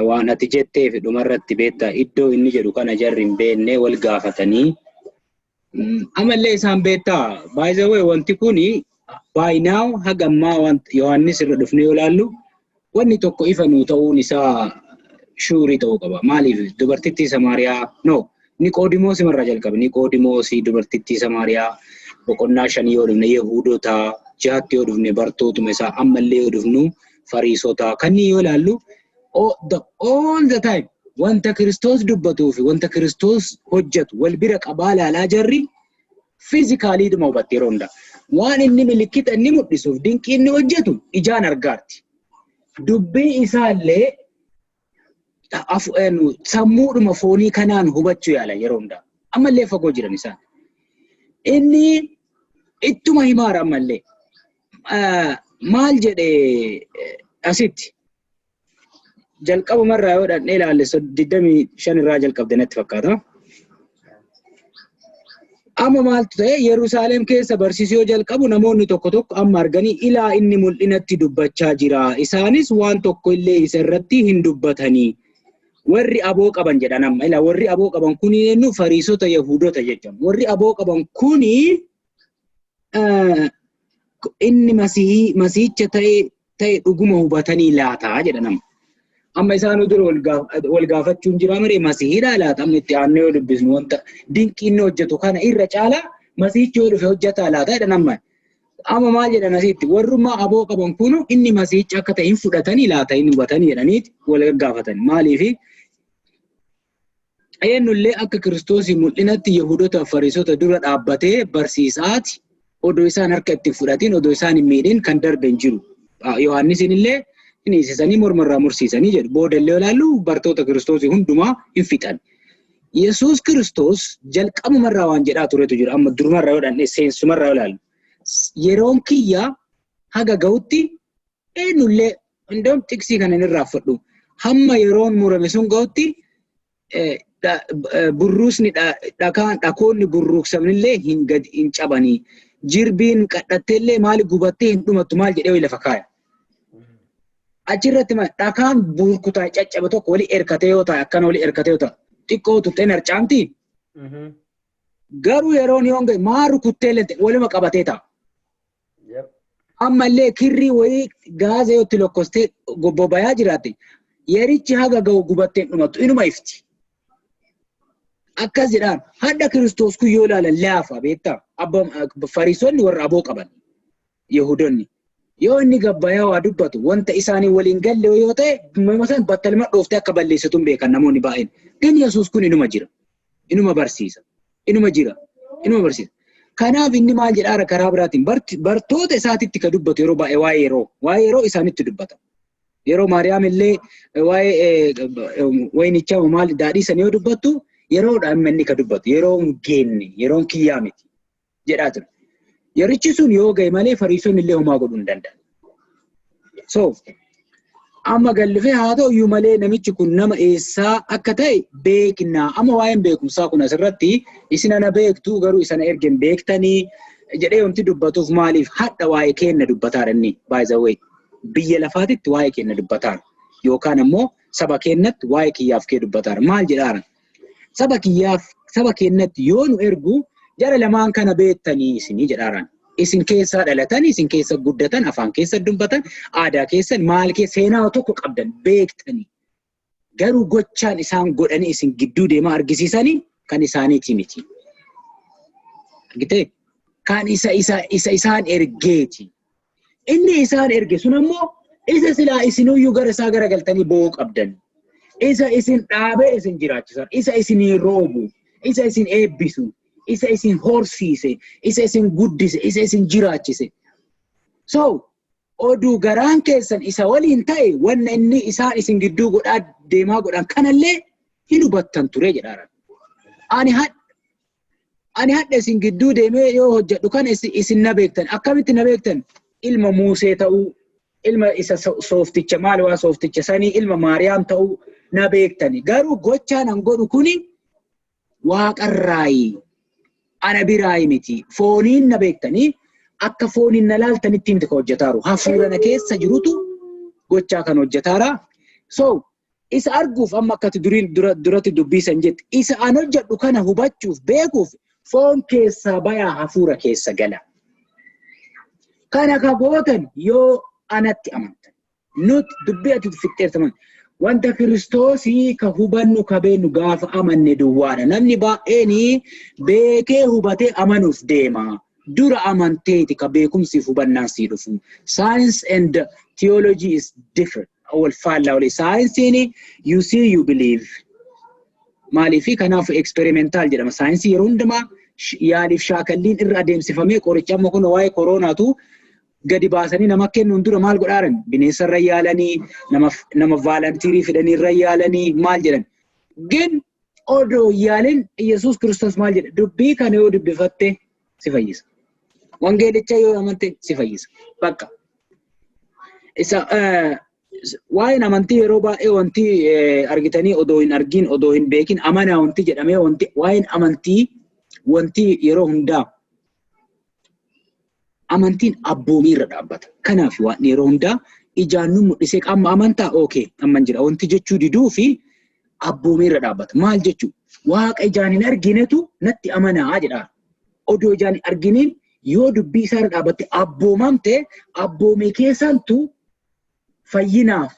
Waan ati jettee fi dhumarratti beektaa, iddoo inni jedhu kana jarri hin beekne, wal gaafatanii. Amallee isaan beektaa, by the way, wanti kuni by now haga ammaa waan Yohaannis irra dhufnee yoo ilaallu wanni tokko ifa nuu ta'uun isaa sure ta'uu qaba. Maaliif dubartittii Samaariyaa, no, Niqoodimoos irraa jalqabe, Niqoodimoosii, dubartittii Samaariyaa, boqonnaa 5 yoo dhufne Yahudotaa, 6tti yoo dhufne bartootuma isaa, ammallee yoo dhufnu Fariisotaa kanneen yoo ilaallu, all the time wanta Kiristoos dubbatuu fi wanta Kiristoos hojjetu wal bira qabaa ilaalaa jarri physically dhuma hubatte yeroo hundaa. Waan inni milikkita inni mul'isuuf dinqii inni hojjetu ijaan argaarti. Dubbii isaallee sammuudhuma foonii kanaan hubachuu yaala yeroo hundaa. Ammallee fagoo jiran isaan. Inni ittuma himaara ammallee. Maal jedhee asitti? Jalqabumarraa yoo dhaqnee ilaalle, 25 irraa jalqabde natti fakkaata. Amma maaltu ta'e? Yerusaalem keessa barsiisuu yoo jalqabu namoonni tokko tokko amma arganii, "Ilaa, inni mul'inatti dubbachaa jira. Isaanis waan tokko illee isa irratti hin dubbatanii." Warri aboo qaban jedhan amma. Ilaa, warri aboo qaban kuni eenyu? Fariisota Yahudoota jechuudha. Warri aboo qaban kuni inni masihii masiicha ta'e dhuguma hubatanii laataa jedhan amma. Amma isaan dura wal gaafachuun jira maree, masihiidhaa laata? Amma itti aannee yoo dubbisnu wanta dinqii inni hojjetu kana irra caalaa masihichi yoo dhufe hojjetaa laata jedhan amma. Amma maal jedhan asitti? Warrummaa aboo qaban kunu inni masihicha akka ta'e hin fudhatanii laata, hin hubatanii jedhaniiti wal gaggaafatan. Maaliifi eenyullee akka Kiristoosii mul'inatti Yahudoota Fariisota dura dhaabbatee barsiisaati odoo isaan harka itti fudhatin, odoo isaan hin miidhin kan darbe hin jiru. Yohaannisiin illee hin hiisisanii mormarraa mursiisanii jedhu. Boodallee ilaallu bartoota Kiristoosii hundumaa hin fixan. Yesuus Kiristoos jalqabumarraa waan jedhaa turetu jira. Amma durumarraa yoo dhaqne, seensumarraa yoo ilaallu. Yeroon kiyya haga ga'utti eenyullee indoom tiksii kana hin irraanfadhu. Hamma yeroon murame sun ga'utti burruusni dhakaan dhakoonni burruuksamnillee hin gadi hin cabanii. Jirbiin qadhatteellee maali gubattee hin dhumattu maal jedhee lafa kaaya. Achirratti dhakaan burkutaa caccabe tokko walii erkatee yoo ta'e, akkana walii erkatee yoo ta'e, xiqqoo tuqxeen harcaamti. Garuu yeroon yoon ga'e maa rukuttee illee waluma qabatee ta'a. Ammallee kirrii wayii gaaza yoo itti lokkostee boba'aa jiraatte, yerichi haga ga'u gubattee hin dhumattu, inuma ifti. Akkas jedhaan. Hadha Kiristoos kun yoo ilaalan laafa beektaa, Fariisonni warra aboo qaban Yahudonni. Yoo inni gabbayaa waa dubbatu wanta isaanii waliin galle yoo ta'e, san battaluma dhooftee akka balleessitu hin beekan namoonni baay'een. Gan Yesuus kun inuma jira. Inuma barsiisa. Inuma jira. Inuma barsiisa. Kanaaf inni maal jedhaara karaa biraatiin bartoota isaatitti ka dubbatu yeroo baay'ee waa'ee yeroo isaanitti dubbata. Yeroo Maariyaam illee waa'ee wayinichaa maal daadhii sana yoo dubbattu, yeroodha amma inni ka dubbatu, yeroon geenne, yeroon kiyyaa miti jedhaa ture. Yerichi sun yoo ga'e malee Fariisonni illee homaa godhuu hin danda'an. So amma gallifee haa ta'u iyyuu malee namichi kun nama eessaa akka ta'e beekna. Amma waa'een beekumsaa kun asirratti isin ana beektu garuu isana erga hin beektanii jedhee wanti dubbatuuf maaliif? Hadha waa'ee kenna dubbataadha inni, by the way. Biyya lafaatitti waa'ee kenna dubbataara. Yookaan ammoo saba kennatti waa'ee kiyyaaf kee dubbataara. Maal jedhaara? Saba kiyyaaf saba kennatti yoo nu ergu, jara lamaan kana beektanii isinii jedhaaraan. Isin keessaa dhalatan, isin keessa guddatan, afaan keessa dubbatan, aadaa keessan maal keessa seenaa tokko qabdan beektanii. Garuu gochaan isaan godhanii isin gidduu deemaa argisiisanii kan isaaniiti miti. Argitee? Kan isa isaan ergeeti. Inni isaan erge sun ammoo isa silaa isinuyyuu gara isaa garagaltanii bo'oo qabdan. Isa isin dhaabee isin jiraachisan, isa isinii roobu, isa isin eebbisu, isa isin horsiise, isa isin guddise, isa isin jiraachise. So, oduu garaan keessan isa waliin ta'e, wanna inni isaan isin gidduu godhaa deemaa godhan kanallee hin hubattan ture jedhaara. Ani hadha isin gidduu deemee yoo hojjedhu kana isin na beektan. Akkamitti na beektan? Ilma Muusee ta'uu, ilma isa soofticha maal waa soofticha sanii, ilma Maariyaam ta'uu na beektani. Garuu gochaan an godhu kuni waaqarraayi. Ana biraayi miti. Fooniin na beektanii, akka fooniin na laaltanitti miti ka hojjetaaru. Hafuura na keessa jirutu gochaa kan hojjetaara. So, isa arguuf amma akkati duriin duratti dubbisan jette, isa an hojjedhu kana hubachuuf, beekuuf foon keessaa bayaa, hafuura keessa gala. Kana ka gootan yoo anatti amantan. Nuti dubbii ati fixxeertaman. Wanta Kiristoosii ka hubannu, ka beennu gaafa amanne duwwaadha. Namni baay'een beekee hubatee amanuuf deema. Dura amanteeti ka beekumsiif hubannaan sii dhufu. Science and theology is different. Wal faallaa walii. Saayinsiin you see, you believe. Maaliifi kanaaf experimental jedhama. Saayinsii yeroo hundumaa yaaliif shaakalliin irra adeemsifamee. Qoricha amma kun waa'ee koroonaatu gadi baasanii nama kennuun dura maal godhaaran? Bineensa irra yaalanii, nama volunteer fidanii irra yaalanii maal jedhan. Gin odoo yaalin Yesuus Kiristoos maal jedha? Dubbii kana yoo dubbifatte si fayyisa. Wangeelicha yoo amante si fayyisa. Bakka. Isa waa'een amantii yeroo baay'ee wanti argitanii odoo hin argin, odoo hin beekin amanaa wanti jedhamee, wanti waa'een amantii, wanti yeroo hundaa amantiin abboomii irra dhaabbata. Kanaaf waan yeroo hundaa ijaan nu mul'isee qaama amantaa okay amman jira wanti jechuu diduu fi abboomii irra dhaabbata. Maal jechuu? Waaqa ijaan hin arginetu natti amanaa jedha. Odoo ijaan hin arginiin yoo dubbii isaa irra dhaabbatte, abboomamte, abboomii keessantu fayyinaaf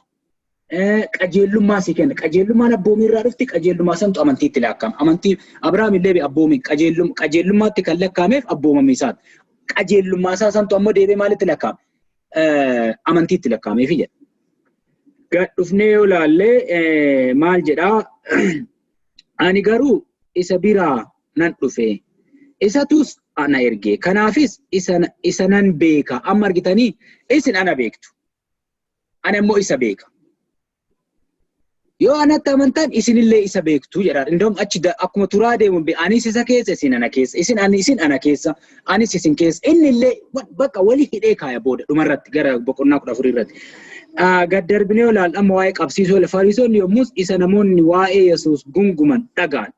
qajeellummaa si kenna. Qajeellummaan abboomii irraa dhufti, qajeellummaa santu amantiitti lakkaa'ama. Amantii Abiraam illee abboomii qajeellummaatti kan lakkaameef abboomamii isaati. Qajeellummaa isaa santu ammoo deebi'ee maalitti lakkaa'ama? Amantiitti lakkaameefi jedha. Gad dhufnee yoo laallee maal jedhaa? Ani garuu isa biraa nan dhufe. Isatus ana erge. Kanaafis isa nan beeka. Amma argitanii, isin ana beektu. Ani ammoo isa beeka. Yoo anatti amantan isinillee isa beektu jedha. Indoom achi akkuma turaa deemu anis isa keessa, isin ana keessa, isin ani isin ana keessa, anis isin keessa. Inni illee bakka walii hidhee kaaya booda dhumarratti gara boqonnaa 14 irratti. Gad darbinee ilaal amma waa'ee qabsiisoo. Fariisonni yommus isa namoonni waa'ee Yesuus gunguman dhagaan.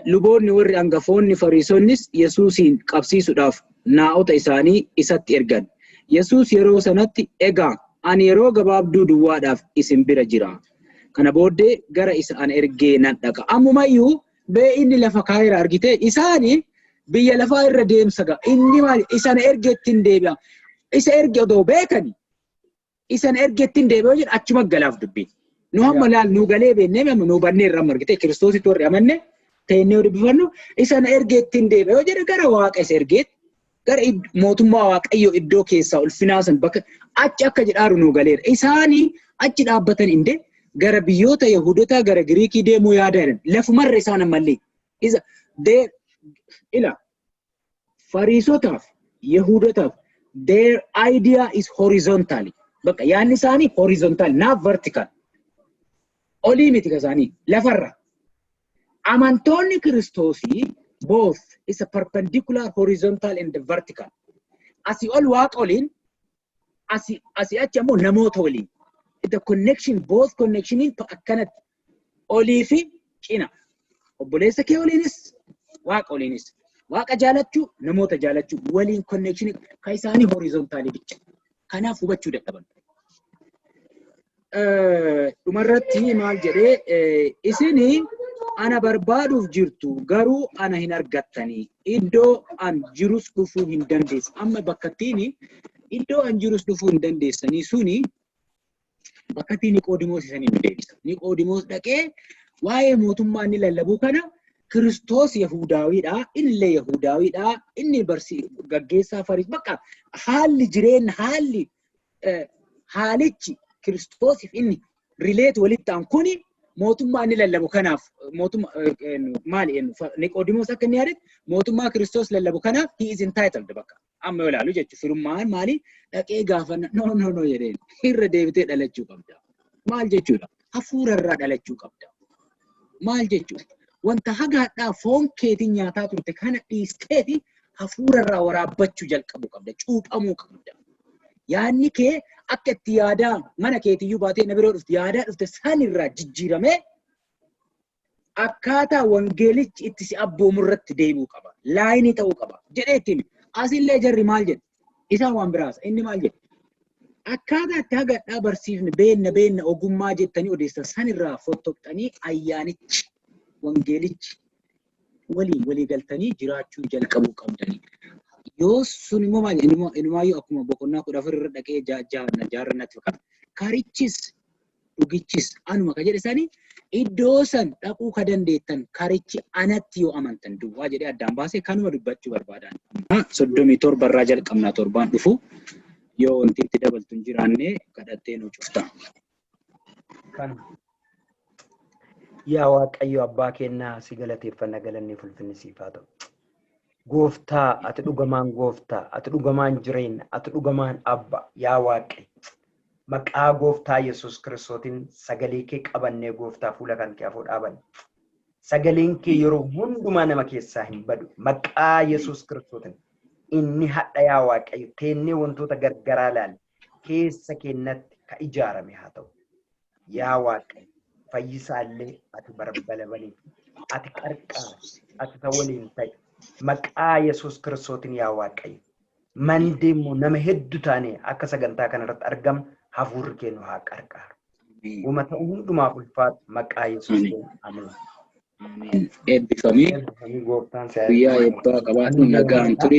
Luboonni warri hangafoonni Fariisonnis Yesuusiin qabsiisuudhaaf naa'ota isaanii isatti ergan. Yesuus yeroo sanatti, "Egaa ani yeroo gabaabduu duwwaadhaaf isin bira jira. Kana booddee gara isa ana ergee nan dhaqa." Ammumayyuu bee inni lafa kaayera argite, isaani biyya lafaa irra deemsa ga'a. Inni maal isa ana ergeetti hin deebi'a. Isa erge odoo beekani isa ana ergeetti hin deebi'a jedhu, achuma galaaf dubbiin. Nu hamma laal nu galee beennee amma nu bannee irra argite, Kiristoositti warri amanne teennee yoo dubbifannu, isa ana ergeetti hin deebi'a yoo jedhe, gara Waaqa isa ergeetti, gara mootummaa Waaqayyoo iddoo keessaa ulfinaa san bakka achi akka jedhaaru nu galeera. Isaanii achi dhaabbatan inde gara biyyoota Yahudotaa, gara Giriikii deemuu yaada jedhan. Lafumarra isaan ammallee. Isa ila Fariisotaaf, Yahudotaaf their idea is horizontally. Bakka yaadni isaanii horizontal, not vertical. Olii miti ka isaanii, lafarra. Amantoonni Kiristoosii both is a perpendicular, horizontal and vertical. Asii ol Waaqa waliin, asii achi ammoo namoota waliin. The connection, both connectioniin akkanatti olii fi cina. Obboleessa kee waliinis, Waaqa waliinis. Waaqa jaalachuu, namoota jaalachuu waliin connection kan isaanii horizontally bicha. Kanaaf hubachuu dadhaban. Dhumarratti maal jedhee? Isin Ana barbaaduuf jirtu garuu ana hin argattanii. Iddoo an jirus dhufuu hin dandeessan. Amma bakka ittiin iddoo an jirus dhufuu hin dandeessanii suni bakka ittiin Niqoodimoos isanii nu deebisa. Niqoodimoos dhaqee waa'ee mootummaa inni lallabuu kana Kiristoos Yahudaawiidha, innillee Yahudaawiidha, inni gaggeessaa Fariis bakka haalli jireenya haalli haalichi Kiristoosiif inni relate walitti ta'an kuni mootummaa inni lallabu kanaaf mootummaa maali Niqoodimoos akka inni yaadetti mootummaa Kiristoos lallabu kanaaf he is entitled bakka amma yoo ilaalu jechuudha. Firummaan maali dhaqee gaafa "No, no, no" jedheen, irra deebitee dhalachuu qabda. Maal jechuudha? Hafuurarraa dhalachuu qabda. Maal jechuudha? Wanta haga hadhaa foon keetiin nyaataa turte kana dhiisteeti hafuurarraa waraabbachuu jalqabuu qabda. Cuuphamuu qabda. Yaadni kee akka itti yaadaa mana keetiyyuu baatee na biroo dhufte yaadaa dhufte sanirraa jijjiiramee akkaataa wangeelichi itti si abboomu irratti deebi'uu qaba. Laayinii ta'uu qaba. Jedhee itti hime. Asillee jarri maal jedhe? Isaan waan biraasa. Inni maal jedhe? Akkaataa itti hagadhaa barsiifne beenna beenna ogummaa jettanii odeessan sanirraa fottoqxanii ayyaanichi wangeelichi waliin walii galtanii jiraachuu jalqabuu qabdanii. Yoo sun immoo maal inumaayyuu akkuma boqonnaa 14 irra dhaqee jaarra natti fakkaata. Karichis dhugichis anuma ka jedhe sani iddoo san dhaquu ka dandeettan karichi anatti yoo amantan duwwaa jedhee addaan baasee kanuma dubbachuu barbaadan. 37 irraa jalqabnaa torbaan dhufu yoo wanti itti dabaltu hin jiraanne kadhattee nu cufta. Kan yaa Waaqayyo abbaa kennaa si galateeffanna, galanni ulfinni siif haa ta'u. Gooftaa, ati dhugamaan gooftaa, ati dhugamaan jireenya, ati dhugamaan abba yaa Waaqayyo. Maqaa gooftaa Yesuus Kiristootiin sagalee kee qabannee gooftaa fuula kan kee afoo dhaabanne. Sagaleen kee yeroo hundumaa nama keessaa hin badu. Maqaa Yesuus Kiristootiin inni hadha yaa Waaqayyo teennee wantoota gargaraa laale keessa kennatti ka ijaarame haa ta'u. Yaa Waaqayyo, fayyisaallee ati barbala baniif, ati qarqaara, ati ta waliin ta'i. Maqaa Yesuus Kiristootiin yaa Waaqayyo. Mandee immoo nama hedduu taane akka sagantaa kanarratti argamnu hafuurri kennu haa qarqaaru. Wama ta'u hundumaaf ulfaatu maqaa Yesuusiin. Ameen. Eebbifamii. Eebbifamii, gooftaan si haa Guyyaa eebbisu. eebbaa qabaadhu, nagaan turi.